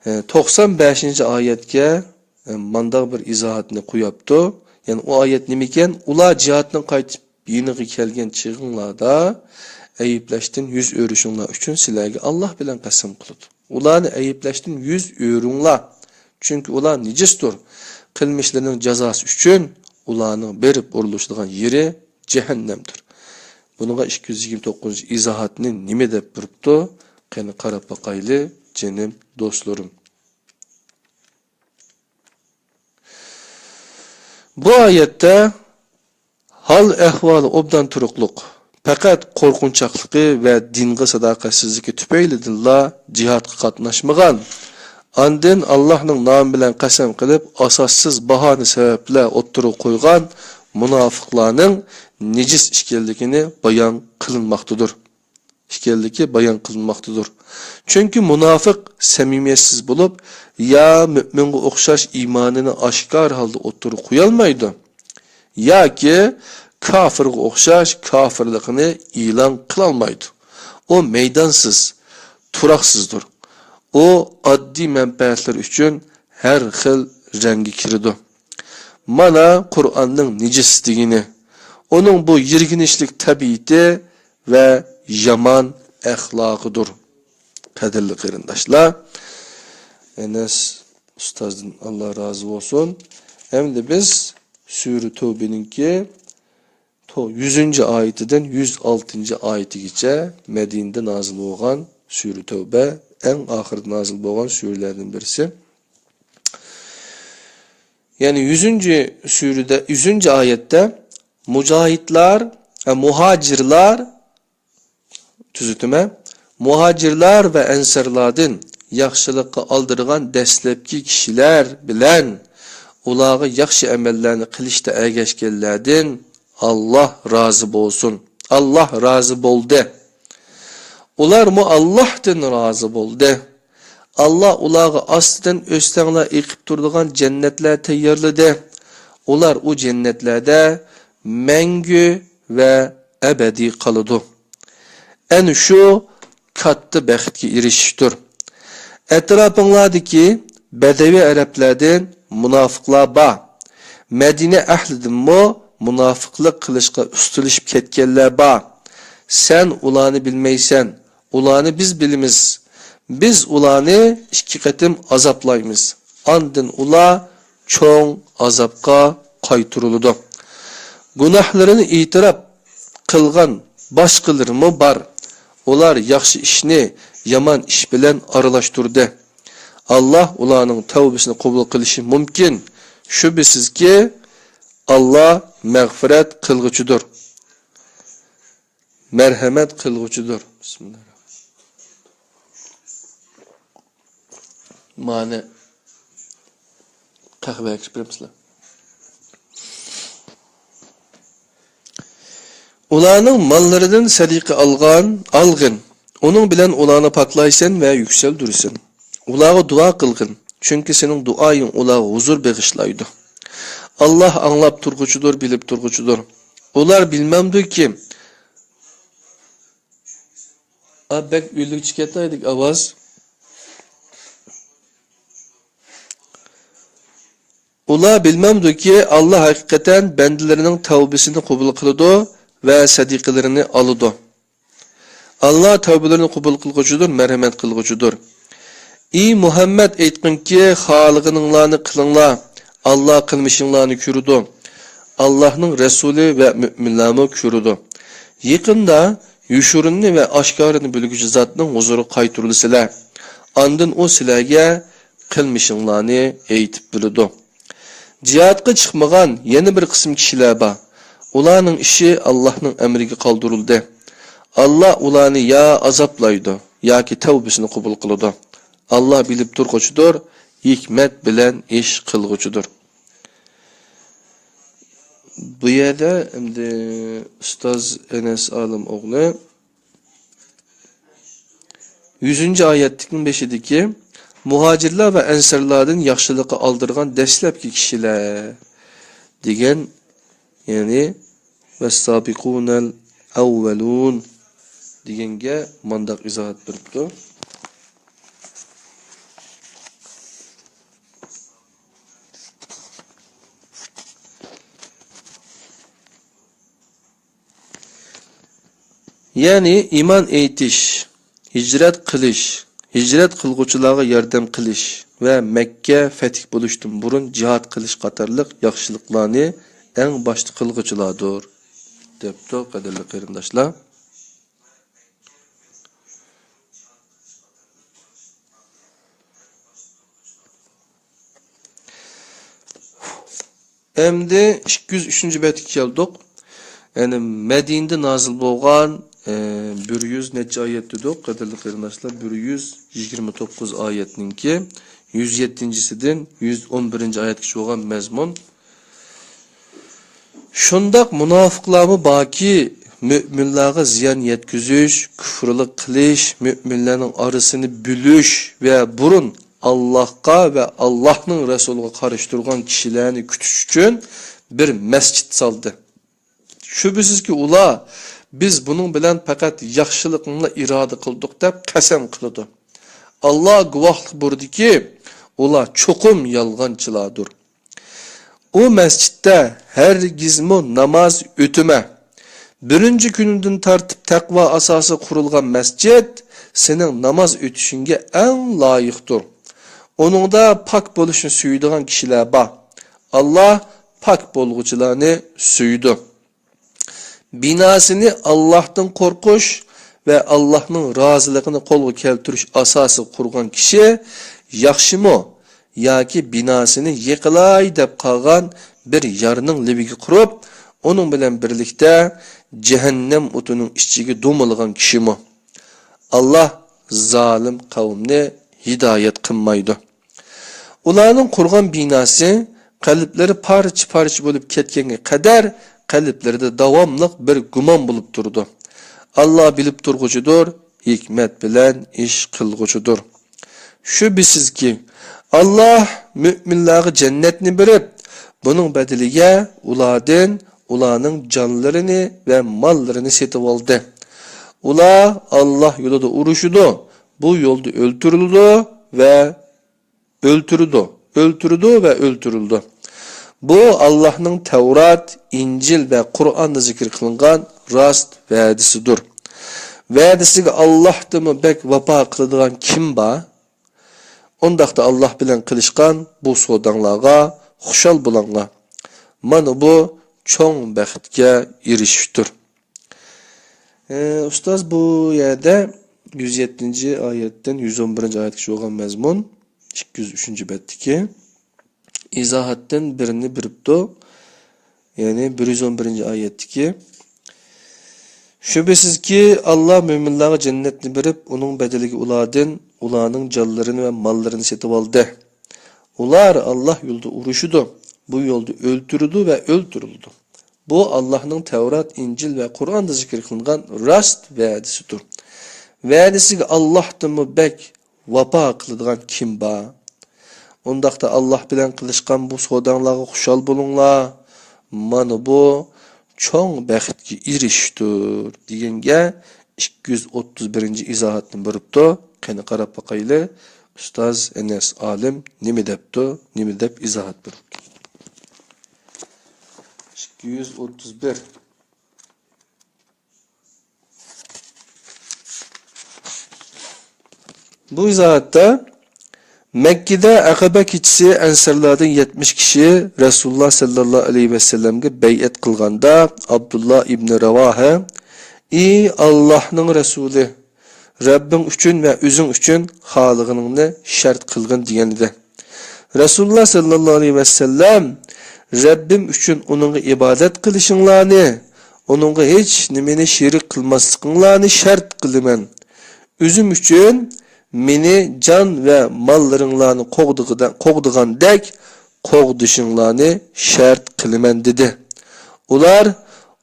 ئە، توقسان بەشىنچى ئايەتكە، ئە، مانداق بىر ئىزاھاتنى قوياپتۇ. يەنى ئۇ ئايەت نېمىكەن؟ ئۇلار جىھادتىن قايتىپ يېنىغا كەلگەن چېغىڭلاردا ئەيىبلەشتىن يۈز ئۆرۈشۈڭلار ئۈچۈن سىلەرگە ئاللاھ بىلەن قەسەم قىلىدۇ. ئۇلارنى ئەيىبلەشتىن يۈز ئۆرۈڭلار. چۈنكى ئۇلار نىجىستۇر. قىلمىشلىرىنىڭ جازاسى ئۈچۈن ئۇلارنىڭ بېرىپ ئۇرۇلۇشىدىغان يېرى جەھەننەمدۇر. بۇنىڭغا ئىككى يۈز يىگىرمە توققۇزىنچى ئىزاھاتنى نېمە دەپ بېرىپتۇ؟ قېنى قاراپ باقايلى، جېنىم دوستلىرىم. بۇ ئايەتتە ھال-ئەھۋالى ئوبدان تۇرۇقلۇق، پەقەت قورقۇنچاقلىقى ۋە دىنغا ساداقەتسىزلىكى تۈپەيلىدىنلا جىھادقا قاتناشمىغان، ئاندىن ئاللاھنىڭ نامى بىلەن قەسەم قىلىپ، ئاساسسىز باھانە سەۋەبلەر ئوتتۇرىغا قويغان مۇناپىقلارنىڭ نىجىس ئىكەنلىكىنى بايان قىلىنماقتىدۇر. ئىكەنلىكى بايان قىلىنماقتىدۇر. چۈنكى مۇناپىق سەمىمىيەتسىز بولۇپ، يا مۆمىنغا ئوخشاش ئىمانىنى ئاشكارا ھالدا ئوتتۇرىغا قويالمايدۇ، ياكى كاپىرغا ئوخشاش كاپىرلىقىنى ئېلان قىلالمايدۇ. ئۇ مەيدانسىز، تۇراقسىزدۇر. ئۇ ئاددىي مەنپەئەتلىرى ئۈچۈن ھەر خىل رەڭگە كىرىدۇ. مانا قۇرئاننىڭ نىجىس دېگىنى. ئۇنىڭ بۇ يىرگىنچلىك تەبىئىتى ۋە يامان ئەخلاقىدۇر. قەدىرلىك قېرىنداشلار، ئەنەس ئۇستازدىن ئاللا رازى بولسۇن. ئەمدى بىز سۈرە تەۋبىنىڭكى تو-، يۈزىنچى ئايىتىدىن يۈز ئالتىنچى ئايىتىگىچە مەدىنىدە نازىل بولغان سۈرە تەۋبە، ئەڭ ئاخىرىدا نازىل بولغان سۈرىلەردىن بىرسى. يەنى يۈزىنچى سۈرىدە، يۈزىنچى ئايەتتە مۇجاھىدلار، ئە، مۇھاجىرلار، تۈزىتىمەن، مۇھاجىرلار ۋە ئەنسارلاردىن ياخشىلىققا ئالدىرىغان دەسلەپكى كىشىلەر بىلەن ئۇلارغا ياخشى ئەمەللەرنى قىلىشتا ئەگەشكەنلەردىن ئاللا رازى بولسۇن. ئاللا رازى بولدى. ئۇلارمۇ ئاللاھتىن رازى بولدى. ئاللا ئۇلارغا ئاستىدىن ئۆستەڭلار ئېقىپ تۇرىدىغان جەننەتلەر تەييارلىدى. ئۇلار ئۇ جەننەتلەردە مەڭگۈ ۋە ئەبەدىي قالىدۇ. ئەنە شۇ كاتتا بەختكە ئېرىشىشتۇر. ئەتراپىڭلاردىكى بەدەۋىي ئەرەبلەردىن مۇناپىقلار بار. مەدىنە ئەھلىدىنمۇ مۇناپىقلىق قىلىشقا ئۇستىلىشىپ كەتكەنلەر بار. سەن ئۇلارنى بىلمەيسەن. ئۇلارنى بىز بىلىمىز. بىز ئۇلارنى ئىككى قېتىم ئازابلايمىز. ئاندىن ئۇلار چوڭ ئازابقا قايتۇرۇلىدۇ. گۇناھلىرىنى ئېتىراپ قىلغان باشقىلىرىمۇ بار. ئۇلار ياخشى ئىشنى يامان ئىش بىلەن ئارىلاشتۇردى. ئاللا ئۇلارنىڭ تەۋبىسىنى قوبۇل قىلىشى مۇمكىن. شۈبھىسىزكى، ئاللا مەغپىرەت قىلغۇچىدۇر، مەرھەمەت قىلغۇچىدۇر. بىسمىللاھىررەھمانىررەھىم. مانى قەھۋە ئەكىرىپ بېرەمسىلەر؟ ئۇلارنىڭ ماللىرىدىن سەدىقە ئالغان، ئالغىن. ئۇنىڭ بىلەن ئۇلارنى پاكلايسەن ۋە يۈكسەلدۈرىسەن. ئۇلارغا دۇئا قىلغىن، چۈنكى سېنىڭ دۇئايىڭ ئۇلارغا ھۇزۇر بېغىشلايدۇ. ئاللاھ ئاڭلاپ تۇرغۇچىدۇر، بىلىپ تۇرغۇچىدۇر. ئۇلار بىلمەمدۇكى، ئا، بەك ئۈنلۈك چىقىپ كەتتى ئاۋاز. ئۇلار بىلمەمدۇكى، ئاللاھ ھەقىقەتەن بەندىلىرىنىڭ تەۋبىسىنى قوبۇل قىلىدۇ ۋە سەدىقىلىرىنى ئالىدۇ. ئاللاھ تەۋبىلىرىنى قوبۇل قىلغۇچىدۇر، مەرھەمەت قىلغۇچىدۇر. ئى مۇھەممەد، ئېيتقىنكى، خالىغىنىڭلارنى قىلىڭلار، ئاللاھ قىلمىشىڭلارنى كۆرىدۇ. ئاللاھنىڭ رەسۇلى ۋە مۆمىنلەرمۇ كۆرىدۇ. يېقىندا يوشۇرۇننى ۋە ئاشكارىنى بىلگۈچى زاتنىڭ ھۇزۇرىغا قايتۇرۇلىسىلەر. ئاندىن ئۇ سىلەرگە قىلمىشىڭلارنى ئېيتىپ بېرىدۇ. جىھادقا چىقمىغان يەنە بىر قىسىم كىشىلەر بار. ئۇلارنىڭ ئىشى ئاللاھنىڭ ئەمرىگە قالدۇرۇلدى. ئاللاھ ئۇلارنى يا ئازابلايدۇ، ياكى تەۋبىسىنى قوبۇل قىلىدۇ. ئاللاھ بىلىپ تۇرغۇچىدۇر، ھېكمەت بىلەن ئىش قىلغۇچىدۇر. بۇ يەردە ئەمدى ئۇستاز ئەنەس ئالىم ئوغلى يۈزىنچى ئايەتتىكىنىڭ بېشىدىكى مۇھاجىرلار ۋە ئەنسارلاردىن ياخشىلىققا ئالدىرغان دەسلەپكى كىشىلەر دېگەن، يەنى «ۋەسسابىقۇنەل ئەۋۋەلۇن» دېگەنگە مانداق ئىزاھات بېرىپتۇ. يەنى ئىمان ئېيتىش، ھىجرەت قىلىش، ھىجرەت قىلغۇچىلارغا ياردەم قىلىش ۋە مەككە فەتھ بولۇشتىن بۇرۇن جىھاد قىلىش قاتارلىق ياخشىلىقلارنى ئەڭ باشتا قىلغۇچىلاردۇر، دەپتۇ، قەدىرلىك قېرىنداشلار. ئەمدى ئىككى يۈز ئۈچىنچى بەتكە كەلدۇق. يەنى مەدىنىدە نازىل بولغان، ئە، بىر يۈز نەچچە ئايەت دېدۇق، قەدىرلىك قېرىنداشلار، بىر يۈز يىگىرمە توققۇز ئايەتنىڭكى يۈز يەتتىنچىسىدىن يۈز ئون بىرىنچى ئايەتكىچە بولغان مەزمۇن. شۇنداق مۇناپىقلارمۇ باركى، مۆمىنلارغا زىيان يەتكۈزۈش، كۇفرىلىق قىلىش، مۆمىنلەرنىڭ ئارىسىنى بۆلۈش ۋە بۇرۇن ئاللاھقا ۋە ئاللاھنىڭ رەسۇلىغا قارشى تۇرغان كىشىلەرنى كۈتۈش ئۈچۈن بىر مەسچىت سالدى. شۈبھىسىزكى، ئۇلار، «بىز بۇنىڭ بىلەن پەقەت ياخشىلىقنىلا ئىرادە قىلدۇق» دەپ قەسەم قىلىدۇ. ئاللا گۇۋاھلىق بۇرىدىكى، ئۇلار چوقۇم يالغانچىلاردۇر. ئۇ مەسچىتتە ھەرگىزمۇ ناماز ئۆتىمە. بىرىنچى كۈنىدىن تارتىپ تەقۋا ئاساسىغا قۇرۇلغان مەسچىت سېنىڭ ناماز ئۆتۈشۈڭگە ئەڭ لايىقتۇر. ئۇنىڭدا پاك بولۇشنى سۆيىدىغان كىشىلەر بار. ئاللا پاك بولغۇچىلارنى سۆيىدۇ. بىناسىنى ئاللاھتىن قورقۇش ۋە ئاللاھنىڭ رازىلىقىنى قولغا كەلتۈرۈش ئاساسىغا قۇرغان كىشى ياخشىمۇ ياكى بىناسىنى يىقىلاي دەپ قالغان بىر يارنىڭ لېۋىگە قۇرۇپ، ئۇنىڭ بىلەن بىرلىكتە جەھەننەم ئوتىنىڭ ئىچىگە دومىلىغان كىشىمۇ؟ ئاللا زالىم قەۋمنى ھىدايەت قىلمايدۇ. ئۇلارنىڭ قۇرغان بىناسى قەلبلىرى پارچە-پارچە بولۇپ كەتكەنگە قەدەر قەلبلىرىدە داۋاملىق بىر گۇمان بولۇپ تۇرىدۇ. ئاللا بىلىپ تۇرغۇچىدۇر، ھېكمەت بىلەن ئىش قىلغۇچىدۇر. شۈبھىسىزكى، ئاللا مۆمىنلارغا جەننەتنى بېرىپ، بۇنىڭ بەدىلىگە ئۇلاردىن ئۇلارنىڭ جانلىرىنى ۋە ماللىرىنى سېتىۋالدى. ئۇلار ئاللا يولىدا ئۇرۇشىدۇ، بۇ يولدا ئۆلتۈرۈلىدۇ ۋە ئۆلتۈرىدۇ، ئۆلتۈرىدۇ ۋە ئۆلتۈرۈلىدۇ. بۇ ئاللاھنىڭ تەۋرات، ئىنجىل ۋە قۇرئاندا زىكىر قىلىنغان راست ۋەدىسىدۇر. ۋەدىسىگە ئاللاھتىنمۇ بەك ۋاپا قىلىدىغان كىم بار؟ ئۇنداقتا ئاللاھ بىلەن قىلىشقان بۇ سوداڭلارغا خۇشال بولۇڭلار. مانا بۇ چوڭ بەختكە ئېرىشىشتۇر. ئى، ئۇستاز، بۇ يەردە يۈز يەتتىنچى ئايەتتىن يۈز ئون بىرىنچى ئايەتكىچە بولغان مەزمۇن، ئىككى يۈز ئۈچىنچى بەتتىكى ئىزاھاتتىن بىرنى بېرىپتۇ. يەنى بىر يۈز ئون بىرىنچى ئايەتتىكى، شۈبھىسىزكى، ئاللا مۆمىنلارغا جەننەتنى بېرىپ، ئۇنىڭ بەدىلىگە ئۇلاردىن ئۇلارنىڭ جانلىرىنى ۋە ماللىرىنى سېتىۋالدى. ئۇلار ئاللا يولىدا ئۇرۇشىدۇ، بۇ يولدا ئۆلتۈرىدۇ ۋە ئۆلتۈرۈلىدۇ. بۇ ئاللاھنىڭ تەۋرات، ئىنجىل ۋە قۇرئاندا زىكىر قىلىنغان راست ۋەدىسىدۇر. ۋەدىسىگە ئاللاھتىنمۇ بەك ۋاپا قىلىدىغان كىم بار؟ ئۇنداقتا ئاللاھ بىلەن قىلىشقان بۇ سوداڭلارغا خۇشال بولۇڭلار. مانا بۇ چوڭ بەختكە ئېرىشىشتۇر، دېگەنگە ئىككى يۈز ئوتتۇز بىرىنچى ئىزاھاتنى بېرىپتۇ. قېنى قاراپ باقايلى، ئۇستاز ئەنەس ئالىم نېمە دەپتۇ، نېمە دەپ ئىزاھات بېرىپتۇ. ئىككى يۈز ئوتتۇز بىر. بۇ ئىزاھاتتا، مەككىدە ئەقەبە كېچىسى ئەنسارلاردىن يەتمىش كىشى رەسۇلۇللا سەللەللاھۇ ئەلەيھى ۋەسەللەمگە بەيئەت قىلغاندا، ئابدۇللا ئىبنى راۋاھە، ئى ئاللاھنىڭ رەسۇلى، رەببىڭ ئۈچۈن ۋە ئۆزۈڭ ئۈچۈن خالىغىنىڭنى شەرت قىلغىن، دېگەنىدى. رەسۇلۇللا سەللەللاھۇ ئەلەيھى ۋەسەللەم، رەببىم ئۈچۈن ئۇنىڭغا ئىبادەت قىلىشىڭلارنى، ئۇنىڭغا ھېچ نېمىنى شېرىك قىلماسلىقىڭلارنى شەرت قىلىمەن. ئۆزۈم ئۈچۈن مېنى جان ۋە ماللىرىڭلارنى قوغدىغىدا-، قوغدىغاندەك قوغدىشىڭلارنى شەرت قىلىمەن، دېدى. ئۇلار،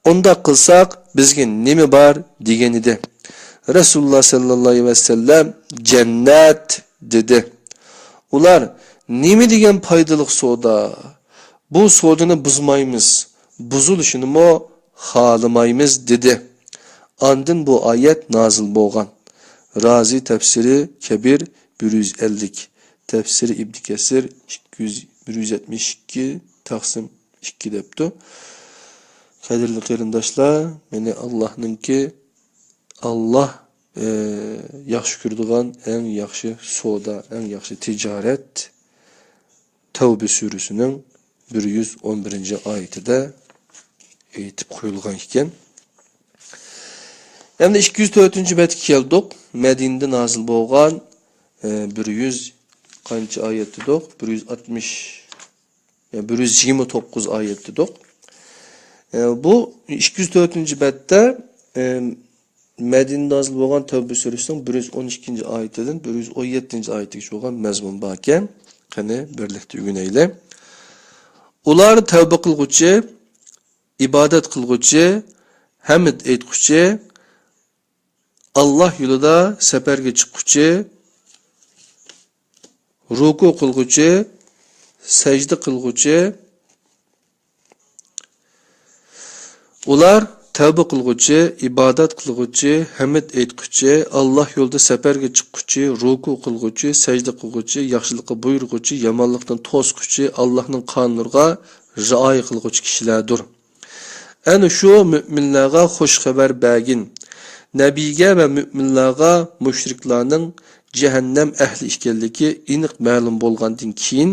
ئۇنداق قىلساق، بىزگە نېمە بار؟ دېگەنىدى. رەسۇلۇللا سەللەللاھۇ ئەلەيھى ۋەسەللەم، جەننەت، دېدى. ئۇلار، نېمە دېگەن پايدىلىق سودا؟ بۇ سودىنى بۇزمايمىز، بۇزۇلۇشىنىمۇ خالىمايمىز، دېدى. ئاندىن بۇ ئايەت نازىل بولغان. رازى تەپسىرى كەبىر بىر يۈز ئەللىك، تەپسىرى ئىبنى كەسىر ئىككى يۈز، بىر يۈز يەتمىش ئىككى تەقسىم ئىككى دەپتۇ. قەدىرلىك قېرىنداشلار، مېنى ئاللاھنىڭكى، ئاللاھ، ئى، ياخشى كۆرىدىغان ئەڭ ياخشى سودا، ئەڭ ياخشى تىجارەت تەۋبە سۈرىسىنىڭ بىر يۈز ئون بىرىنچى ئايىتىدە ئېيتىپ قويۇلغان ئىكەن. ئەمدى ئىككى يۈز تۆتىنچى بەتكە كەلدۇق. مەدىنىدە نازىل بولغان، ئى، بىر يۈز قانچە ئايەت دېدۇق؟ بىر يۈز ئاتمىش، يا، بىر يۈز يىگىرمە توققۇز ئايەت دېدۇق. ئى، بۇ ئىككى يۈز تۆتىنچى بەتتە، ئى، مەدىنىدە نازىل بولغان تەۋبە سۈرىسىنىڭ بىر يۈز ئون ئىككىنچى ئايىتىدىن بىر يۈز ئون يەتتىنچى ئايىتىگىچە بولغان مەزمۇن باركەن. قېنى، بىرلىكتە ئۆگىنەيلى. ئۇلار تەۋبە قىلغۇچى، ئىبادەت قىلغۇچى، ھەمد ئېيتقۇچى، ئاللاھ يولىدا سەپەرگە چىققۇچى، رۇكۇ قىلغۇچى، سەجدە قىلغۇچى، ئۇلار تەۋبە قىلغۇچى، ئىبادەت قىلغۇچى، ھەمد ئېيتقۇچى، ئاللاھ يولىدا سەپەرگە چىققۇچى، رۇكۇ قىلغۇچى، سەجدە قىلغۇچى، ياخشىلىققا بۇيرۇغۇچى، يامانلىقتىن توسقۇچى، ئاللاھنىڭ قانۇنلىرىغا رىئايە قىلغۇچى كىشىلەردۇر. ئەنە شۇ مۆمىنلەرگە خۇش خەۋەر بەرگىن. نەبىيگە ۋە مۆمىنلەرگە مۇشرىكلارنىڭ جەھەننەم ئەھلى ئىكەنلىكى ئېنىق مەلۇم بولغاندىن كېيىن،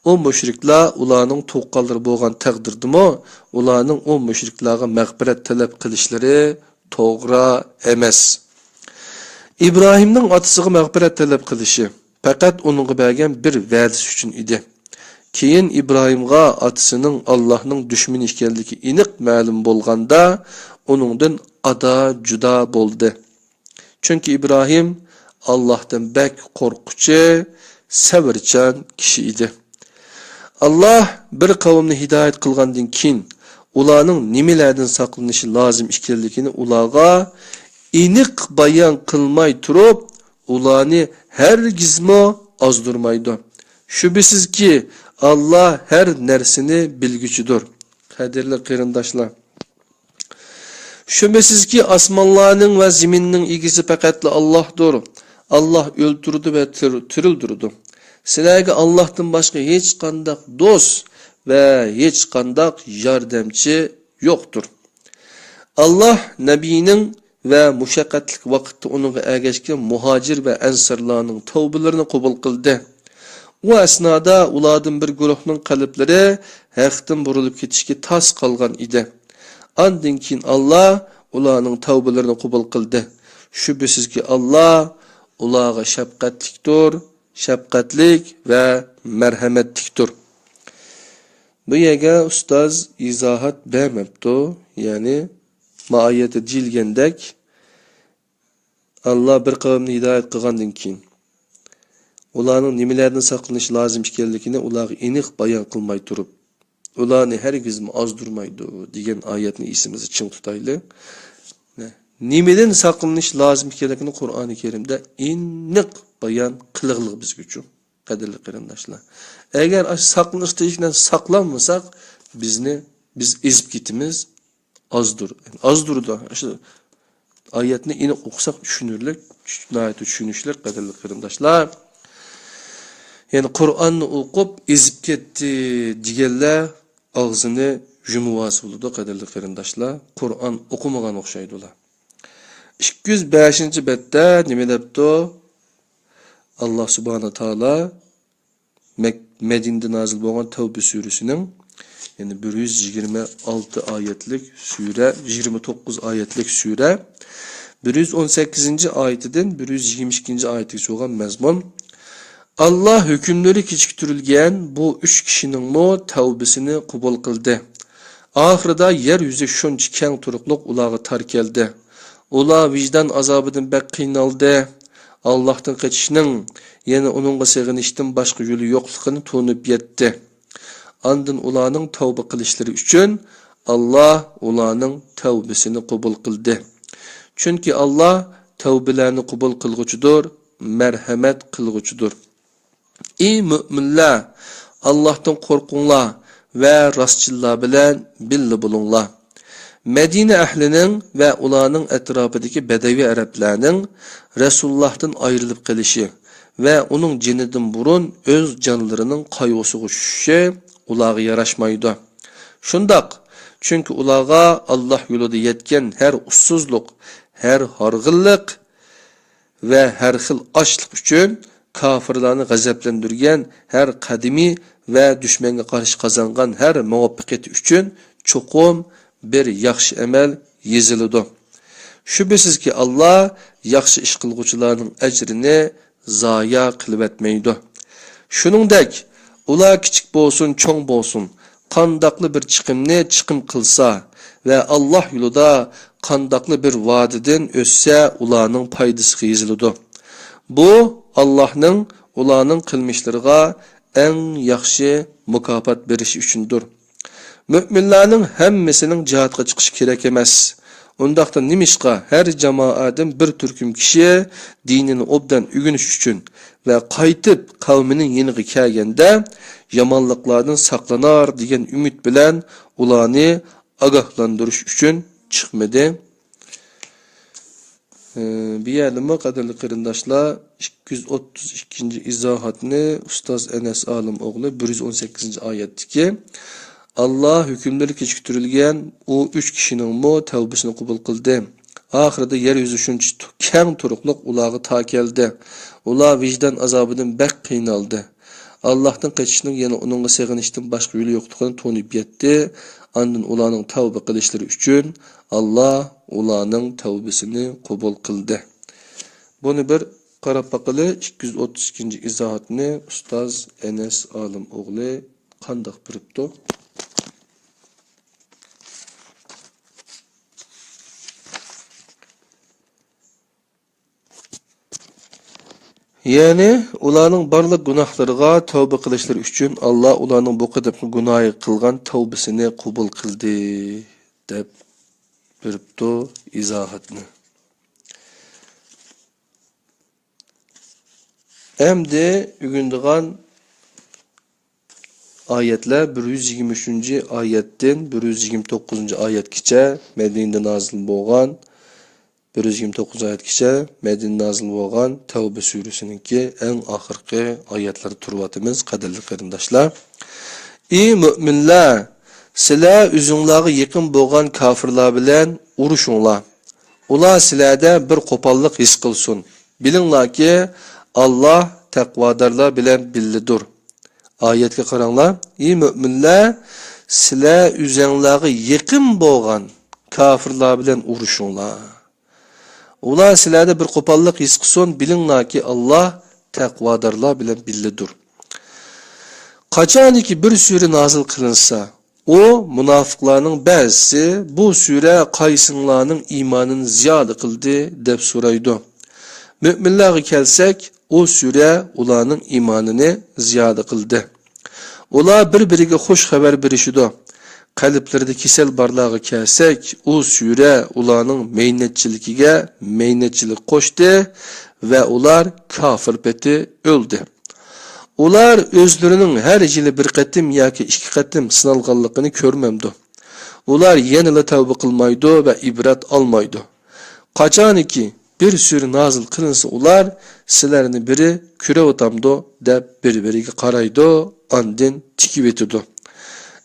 ئۇ مۇشرىكلار ئۇلارنىڭ تۇغقانلىرى بولغان تەقدىردىمۇ، ئۇلارنىڭ ئۇ مۇشرىكلارغا مەغپىرەت تەلەپ قىلىشلىرى توغرا ئەمەس. ئىبراھىمنىڭ ئاتىسىغا مەغپىرەت تەلەپ قىلىشى پەقەت ئۇنىڭغا بەرگەن بىر ۋەدىسى ئۈچۈن ئىدى. كېيىن ئىبراھىمغا ئاتىسىنىڭ ئاللاھنىڭ دۈشمىنى ئىكەنلىكى ئېنىق مەلۇم بولغاندا، ئۇنىڭدىن ئادا-جۇدا بولدى. چۈنكى ئىبراھىم ئاللاھتىن بەك قورققۇچى، سەۋرچان كىشى ئىدى. ئاللاھ بىر قەۋمنى ھىدايەت قىلغاندىن كېيىن، ئۇلارنىڭ نېمىلەردىن ساقلىنىشى لازىم ئىكەنلىكىنى ئۇلارغا ئېنىق بايان قىلماي تۇرۇپ، ئۇلارنى ھەرگىزمۇ ئازدۇرمايدۇ. شۈبھىسىزكى، ئاللاھ ھەر نەرسىنى بىلگۈچىدۇر. قەدىرلىك قېرىنداشلار، شۈبھىسىزكى، ئاسمانلارنىڭ ۋە زېمىننىڭ ئىگىسى پەقەتلا ئاللاھدۇر. ئاللاھ ئۆلتۈرىدۇ ۋە تىر-، تىرىلدۈرىدۇ. سىلەرگە ئاللاھتىن باشقا ھېچقانداق دوست ۋە ھېچقانداق ياردەمچى يوقتۇر. ئاللاھ نەبىينىڭ ۋە مۇشەققەتلىك ۋاقىتتا ئۇنىڭغا ئەگەشكەن مۇھاجىر ۋە ئەنسارلارنىڭ تەۋبىلىرىنى قوبۇل قىلدى. ئۇ ئەسنادا ئۇلاردىن بىر گۇرۇھنىڭ قەلبلىرى ھەقتىن بۇرۇلۇپ كېتىشكە تاس قالغان ئىدى. ئاندىن كېيىن ئاللاھ ئۇلارنىڭ تەۋبىلىرىنى قوبۇل قىلدى. شۈبھىسىزكى، ئاللاھ ئۇلارغا شەپقەتلىكتۇر، شەپقەتلىك ۋە مەرھەمەتلىكتۇر. بۇ يەرگە ئۇستاز ئىزاھات بەرمەپتۇ. يەنى، ما ئايەتتە دېيىلگەندەك، ئاللاھ بىر قەۋمنى ھىدايەت قىلغاندىن كېيىن، ئۇلارنىڭ نېمىلەردىن ساقلىنىشى لازىم ئىكەنلىكىنى ئۇلارغا ئېنىق بايان قىلماي تۇرۇپ، ئۇلارنى ھەرگىزمۇ ئازدۇرمايدۇ دېگەن ئايەتنى ئېسىمىزدە چىڭ تۇتايلى. نېمىدىن ساقلىنىش لازىم ئىكەنلىكىنى قۇرئانى كەرىمدە ئېنىق بايان قىلغىلىق بىزگىچۇ، قەدىرلىك قېرىنداشلار. ئەگەر ئاشۇ ساقلىنىش تېگىشىدىن ساقلانمىساق، بىزنى، بىز ئېزىپ كېتىمىز، ئازدۇر-، ئازدۇرىدۇ. شۇ ئايەتنى ئېنىق ئوقۇساق چۈشىنىرلىك، چۈش-، ناھايىتى چۈشىنىشلىك، قەدىرلىك قېرىنداشلار. يەنى قۇرئاننى ئوقۇپ ئېزىپ كەتتى دېگەنلەر ئاغزىنى يۇمۇۋالسا بولىدۇ، قەدىرلىك قېرىنداشلار. قۇرئان ئوقۇمىغان ئوخشايدۇ ئۇلار. ئىككى يۈز بەشىنچى بەتتە نېمە دەپتۇ؟ ئاللا سۇبھانە تائالا مەك-، مەدىنىدە نازىل بولغان تەۋبە سۈرىسىنىڭ، يەنى بىر يۈز يىگىرمە ئالتە ئايەتلىك سۈرە، يىگىرمە توققۇز ئايەتلىك سۈرە، بىر يۈز ئون سەككىزىنچى ئايىتىدىن بىر يۈز يىگىرمە ئىككىنچى ئايىتىگىچە بولغان مەزمۇن. ئاللا ھۆكۈملىرى كېچىكتۈرۈلگەن بۇ ئۈچ كىشىنىڭمۇ تەۋبىسىنى قوبۇل قىلدى. ئاخىرىدا يەر يۈزى شۇنچە كەڭ تۇرۇقلۇق ئۇلارغا تار كەلدى. ئۇلار ۋىجدان ئازابىدىن بەك قىينالدى. ئاللاھتىن قېچىشنىڭ، يەنى ئۇنىڭغا سېغىنىشتىن باشقا يولى يوقلۇقىنى تونۇپ يەتتى. ئاندىن ئۇلارنىڭ تەۋبە قىلىشلىرى ئۈچۈن ئاللا ئۇلارنىڭ تەۋبىسىنى قوبۇل قىلدى. چۈنكى ئاللا تەۋبىلەرنى قوبۇل قىلغۇچىدۇر، مەرھەمەت قىلغۇچىدۇر. ئى مۆمىنلەر، ئاللاھتىن قورقۇڭلار ۋە راستچىللار بىلەن بىللە بولۇڭلار. مەدىنە ئەھلىنىڭ ۋە ئۇلارنىڭ ئەتراپىدىكى بەدەۋىي ئەرەبلەرنىڭ رەسۇلۇللاھتىن ئايرىلىپ قېلىشى ۋە ئۇنىڭ جېنىدىن بۇرۇن ئۆز جانلىرىنىڭ قايغۇسىغا چۈشۈشى ئۇلارغا ياراشمايدۇ. شۇنداق، چۈنكى ئۇلارغا ئاللاھ يولىدا يەتكەن ھەر ئۇسسۇزلۇق، ھەر ھارغىنلىق، ۋە ھەر خىل ئاچلىق ئۈچۈن كاپىرلارنى غەزەپلەندۈرگەن ھەر قەدىمى ۋە دۈشمەنگە قارشى قازانغان ھەر مۇۋەپپەقىيىتى ئۈچۈن چوقۇم بىر ياخشى ئەمەل يېزىلىدۇ. شۈبھىسىزكى، ئاللا ياخشى ئىش قىلغۇچىلارنىڭ ئەجرىنى زايە قىلىۋەتمەيدۇ. شۇنىڭدەك، ئۇلار كىچىك بولسۇن، چوڭ بولسۇن، قانداقلا بىر چىقىمنى چىقىم قىلسا ۋە ئاللاھ يولىدا قانداقلا بىر ۋادىدىن ئۆتسە، ئۇلارنىڭ پايدىسىغا يېزىلىدۇ. بۇ ئاللاھنىڭ ئۇلارنىڭ قىلمىشلىرىغا ئەڭ ياخشى مۇكاپات بېرىشى ئۈچۈندۇر. مۆمىنلەرنىڭ ھەممىسىنىڭ جىھادقا چىقىشى كېرەك ئەمەس. ئۇنداقتا نېمىشقا ھەر جامائەدىن بىر تۈركۈم كىشى دىنىنى ئوبدان ئۆگىنىش ئۈچۈن ۋە قايتىپ قەۋمىنىڭ يېنىغا كەلگەندە يامانلىقلاردىن ساقلىنار دېگەن ئۈمىد بىلەن ئۇلارنى ئاگاھلاندۇرۇش ئۈچۈن چىقمىدى؟ ئى، بۇ يەردىمۇ، قەدىرلىك قېرىنداشلار، ئىككى يۈز ئوتتۇز ئىككىنچى ئىزاھاتنى ئۇستاز ئەنەس ئالىم ئوغلى بىر يۈز ئون سەككىزىنچى ئايەتتىكى، ئاللا ھۆكۈملىرى كېچىكتۈرۈلگەن ئۇ ئۈچ كىشىنىڭمۇ تەۋبىسىنى قوبۇل قىلدى. ئاخىرىدا يەر يۈزى شۇنچە تو-، كەڭ تۇرۇقلۇق ئۇلارغا تار كەلدى. ئۇلار ۋىجدان ئازابىدىن بەك قىينالدى. ئاللاھتىن قېچىشنىڭ، يەنى ئۇنىڭغا سېغىنىشتىن باشقا يولى يوقلۇقىنى تونۇپ يەتتى. ئاندىن ئۇلارنىڭ تەۋبە قىلىشلىرى ئۈچۈن ئاللا ئۇلارنىڭ تەۋبىسىنى قوبۇل قىلدى. بۇنى بىر قاراپ باقىلى، ئىككى يۈز ئوتتۇز ئىككىنچى ئىزاھاتنى ئۇستاز ئەنەس ئالىم ئوغلى قانداق بېرىپتۇ؟ يەنى ئۇلارنىڭ بارلىق گۇناھلىرىغا تەۋبە قىلىشلىرى ئۈچۈن ئاللا ئۇلارنىڭ بۇ قېتىمقى گۇناھىغا قىلغان تەۋبىسىنى قوبۇل قىلدى، دەپ بېرىپتۇ ئىزاھاتنى. ئەمدى ئۆگىنىدىغان ئايەتلەر بىر يۈز يىگىرمە ئۈچىنچى ئايەتتىن بىر يۈز يىگىرمە توققۇزىنچى ئايەتكىچە مەدىنىدە نازىل بولغان، بىر يۈز يىگىرمە توققۇزىنچى ئايەتكىچە مەدىنىدە نازىل بولغان تەۋبە سۈرىسىنىڭكى ئەڭ ئاخىرقى ئايەتلىرىدە تۇرۇۋاتىمىز، قەدىرلىك قېرىنداشلار. ئى مۆمىنلەر، سىلەر ئۆزۈڭلارغا يېقىن بولغان كاپىرلار بىلەن ئۇرۇشۇڭلار. ئۇلار سىلەردە بىر قوپاللىق ھېس قىلسۇن. بىلىڭلاركى، ئاللا تەقۋادارلار بىلەن بىللىدۇر. ئايەتكە قاراڭلار. ئى مۆمىنلەر، سىلەر ئۆزەڭلارغا يېقىن بولغان كاپىرلار بىلەن ئۇرۇشۇڭلار. ئۇلار سىلەردە بىر قوپاللىق ھېس قىلسۇن، بىلىڭلاركى، ئاللا تەقۋادارلار بىلەن بىللىدۇر. قاچانكى بىر سۈرە نازىل قىلىنسا، ئۇ مۇناپىقلارنىڭ بەزىسى، بۇ سۈرە قايسىڭلارنىڭ ئىمانىنى زىيادە قىلدى، دەپ سورايدۇ. مۆمىنلەرگە كەلسەك، ئۇ سۈرە ئۇلارنىڭ ئىمانىنى زىيادە قىلدى. ئۇلار بىر-بىرىگە خۇش خەۋەر بېرىشىدۇ. قەلبلىرىدە كېسەل بارلارغا كەلسەك، ئۇ سۈرە ئۇلارنىڭ مەينەتچىلىكىگە مەينەتچىلىك قوشتى ۋە ئۇلار كاپىر پېتى ئۆلدى. ئۇلار ئۆزلىرىنىڭ ھەر يىلى بىر قېتىم ياكى ئىككى قېتىم سىنالغانلىقىنى كۆرمەمدۇ؟ ئۇلار يەنىلا تەۋبە قىلمايدۇ ۋە ئىبرەت ئالمايدۇ. قاچانكى بىر سۈرە نازىل قىلىنسا، ئۇلار، «سىلەرنى بىرى كۆرۈۋاتامدۇ؟» دەپ بىر-بىرىگە قارايدۇ، ئاندىن تىكىۋېتىدۇ.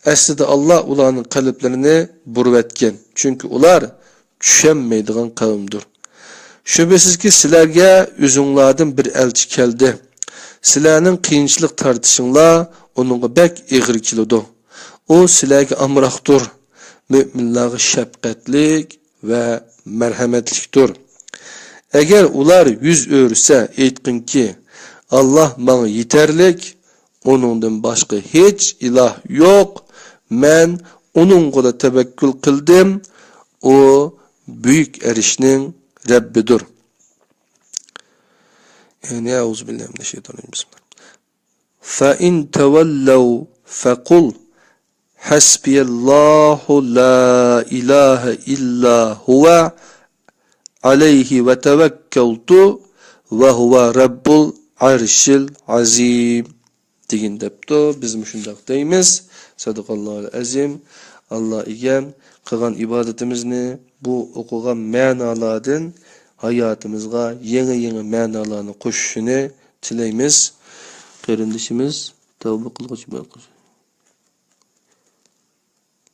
ئەسلىدە ئاللا ئۇلارنىڭ قەلبلىرىنى بۇرۇۋەتكەن، چۈنكى ئۇلار چۈشەنمەيدىغان قەۋمدۇر. شۈبھىسىزكى، سىلەرگە ئۆزۈڭلاردىن بىر ئەلچى كەلدى. سىلەرنىڭ قىيىنچىلىق تارتىشىڭلار ئۇنىڭغا بەك ئېغىر كېلىدۇ. ئۇ سىلەرگە ئامراقتۇر، مۆمىنلارغا شەپقەتلىك ۋە مەرھەمەتلىكتۇر. ئەگەر ئۇلار يۈز ئۆرۈسە، ئېيتقىنكى، «ئاللا ماڭا يېتەرلىك، ئۇنىڭدىن باشقا ھېچ ئىلاھ يوق، مەن ئۇنىڭغىلا تەۋەككۈل قىلدىم، ئۇ بۈيۈك ئەرشنىڭ رەببىدۇر.» يەنى، ئەئۇزۇ بىللاھى مىنەششەيتانىررەجىم. بىسمىللاھ. فَإِن تَوَلَّوْا فَقُلْ حَسْبِيَ اللَّهُ لَا إِلَٰهَ إِلَّا هُوَ عَلَيْهِ تَوَكَّلْتُ وَهُوَ رَبُّ الْعَرْشِ الْعَظِيمِ دېگىن دەپتۇ. بىزمۇ شۇنداق دەيمىز. سەدىقاللاھۇل ئەزىم. ئاللا ئىگەم، قىلغان ئىبادىتىمىزنى، بۇ ئوقۇغان مەنالاردىن ھاياتىمىزغا يېڭى-يېڭى مەنالارنى قوشۇشىنى تىلەيمىز. قېرىندىشىمىز تەۋبە قىلغۇچى بىر قىز.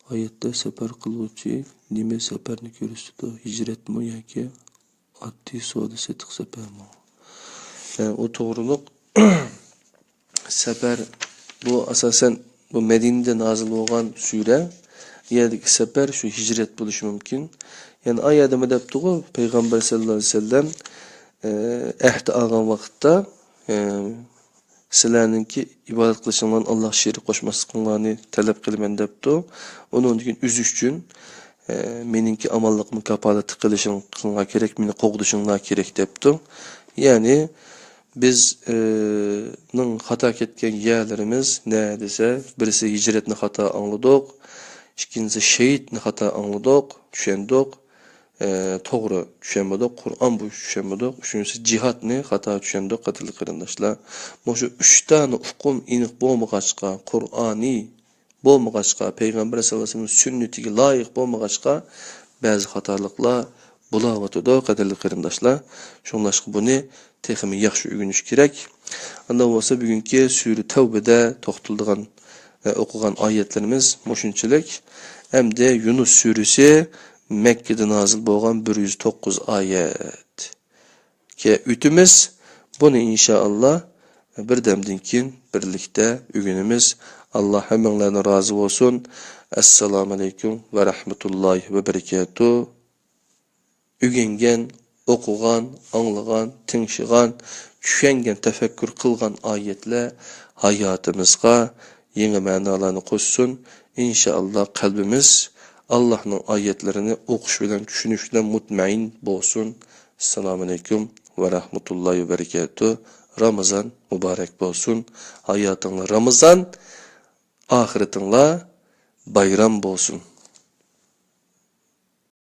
ئايەتتە سەپەر قىلغۇچى نېمە سەپەرنى كۆرسىتىدۇ؟ ھىجرەتمۇ ياكى ئاددىي سودا سېتىق سەپەرمۇ؟ يەنى ئۇ توغرۇلۇق سەپەر، بۇ ئاساسەن بۇ مەدىنىدە نازىل بولغان سۈرە. يەردىكى سەپەر شۇ ھىجرەت بولۇشى مۇمكىن. يەنى ئايەتتە دەپتىغۇ، پەيغەمبەر سەللەللاھۇ ئەلەيھى ۋەسەللەم، ئە، ئەھدە ئالغان ۋاقىتتا، ئە، سىلەرنىڭكى ئىبادەت قىلىشىڭلارنى ئاللاھقا شېرىك قوشماسلىقىڭلارنى تەلەپ قىلىمەن دەپتۇ. ئۇنىڭدىن كېيىن ئۈزۈش ئۈچۈن، ئە، مېنىڭكى ئامانلىقىمنى كاپالەتلىك قىلىشىڭلار كېرەك، مېنى قوغدىشىڭلار كېرەك دەپتۇ. يەنى بىز، ئە، نىڭ خاتا كەتكەن يەرلىرىمىز نە دېسە، بىرسى ھىجرەتنى خاتا ئاڭلىدۇق، ئىككىنچىسى شېھىتنى خاتا ئاڭلىدۇق، چۈشەندۇق. ئە، توغرا چۈشەنمىدۇق، قۇرئان بويىچە چۈشەنمىدۇق. ئۈچىنچىسى، جىھادنى خاتا چۈشەندۇق، قەدىرلىك قېرىنداشلار. مۇشۇ ئۈچ دانە ئۇقۇم ئېنىق بولمىغاچقا، قۇرئانىي بولمىغاچقا، پەيغەمبەر سەللەللاھۇ ئەلەيھى ۋەسەللەم سۈننىتىگە لايىق بولمىغاچقا، بەزى خاتالىقلار بولاۋاتىدۇ، قەدىرلىك قېرىنداشلار. شۇڭلاشقا بۇنى تېخىمۇ ياخشى ئۆگىنىش كېرەك. ئانداق بولسا بۈگۈنكى سۈرە تەۋبىدە توختىلىدىغان، ئە، ئوقۇغان ئايەتلىرىمىز مۇشۇنچىلىك. ئەمدى يۇنۇس سۈرىسى مەككىدە نازىل بولغان بىر يۈز توققۇز ئايەتكە ئۆتىمىز. بۇنى ئىنشائاللا بىردەمدىن كېيىن بىرلىكتە ئۆگىنىمىز. ئاللا ھەممىڭلارنى رازى بولسۇن. ئەسسالامۇ ئەلەيكۇم ۋە رەھمەتۇللاھى ۋە بەرىكاتۇھ. ئۆگەنگەن، ئوقۇغان، ئاڭلىغان، تىڭشىغان، چۈشەنگەن، تەپەككۇر قىلغان ئايەتلەر ھاياتىمىزغا يېڭى مەنالارنى قوشسۇن. ئىنشائاللا، قەلبىمىز ئاللانىڭ ئايەتلىرىنى ئوقۇش بىلەن، چۈشىنىش بىلەن مۇتمەئىن بولسۇن. ئەسسالامۇ ئەلەيكۇم ۋە رەھمەتۇللاھى ۋە بەرىكاتۇھ. رامىزان مۇبارەك بولسۇن. ھاياتىڭلار رامىزان، ئاخىرىتىڭلار بايرام بولسۇن.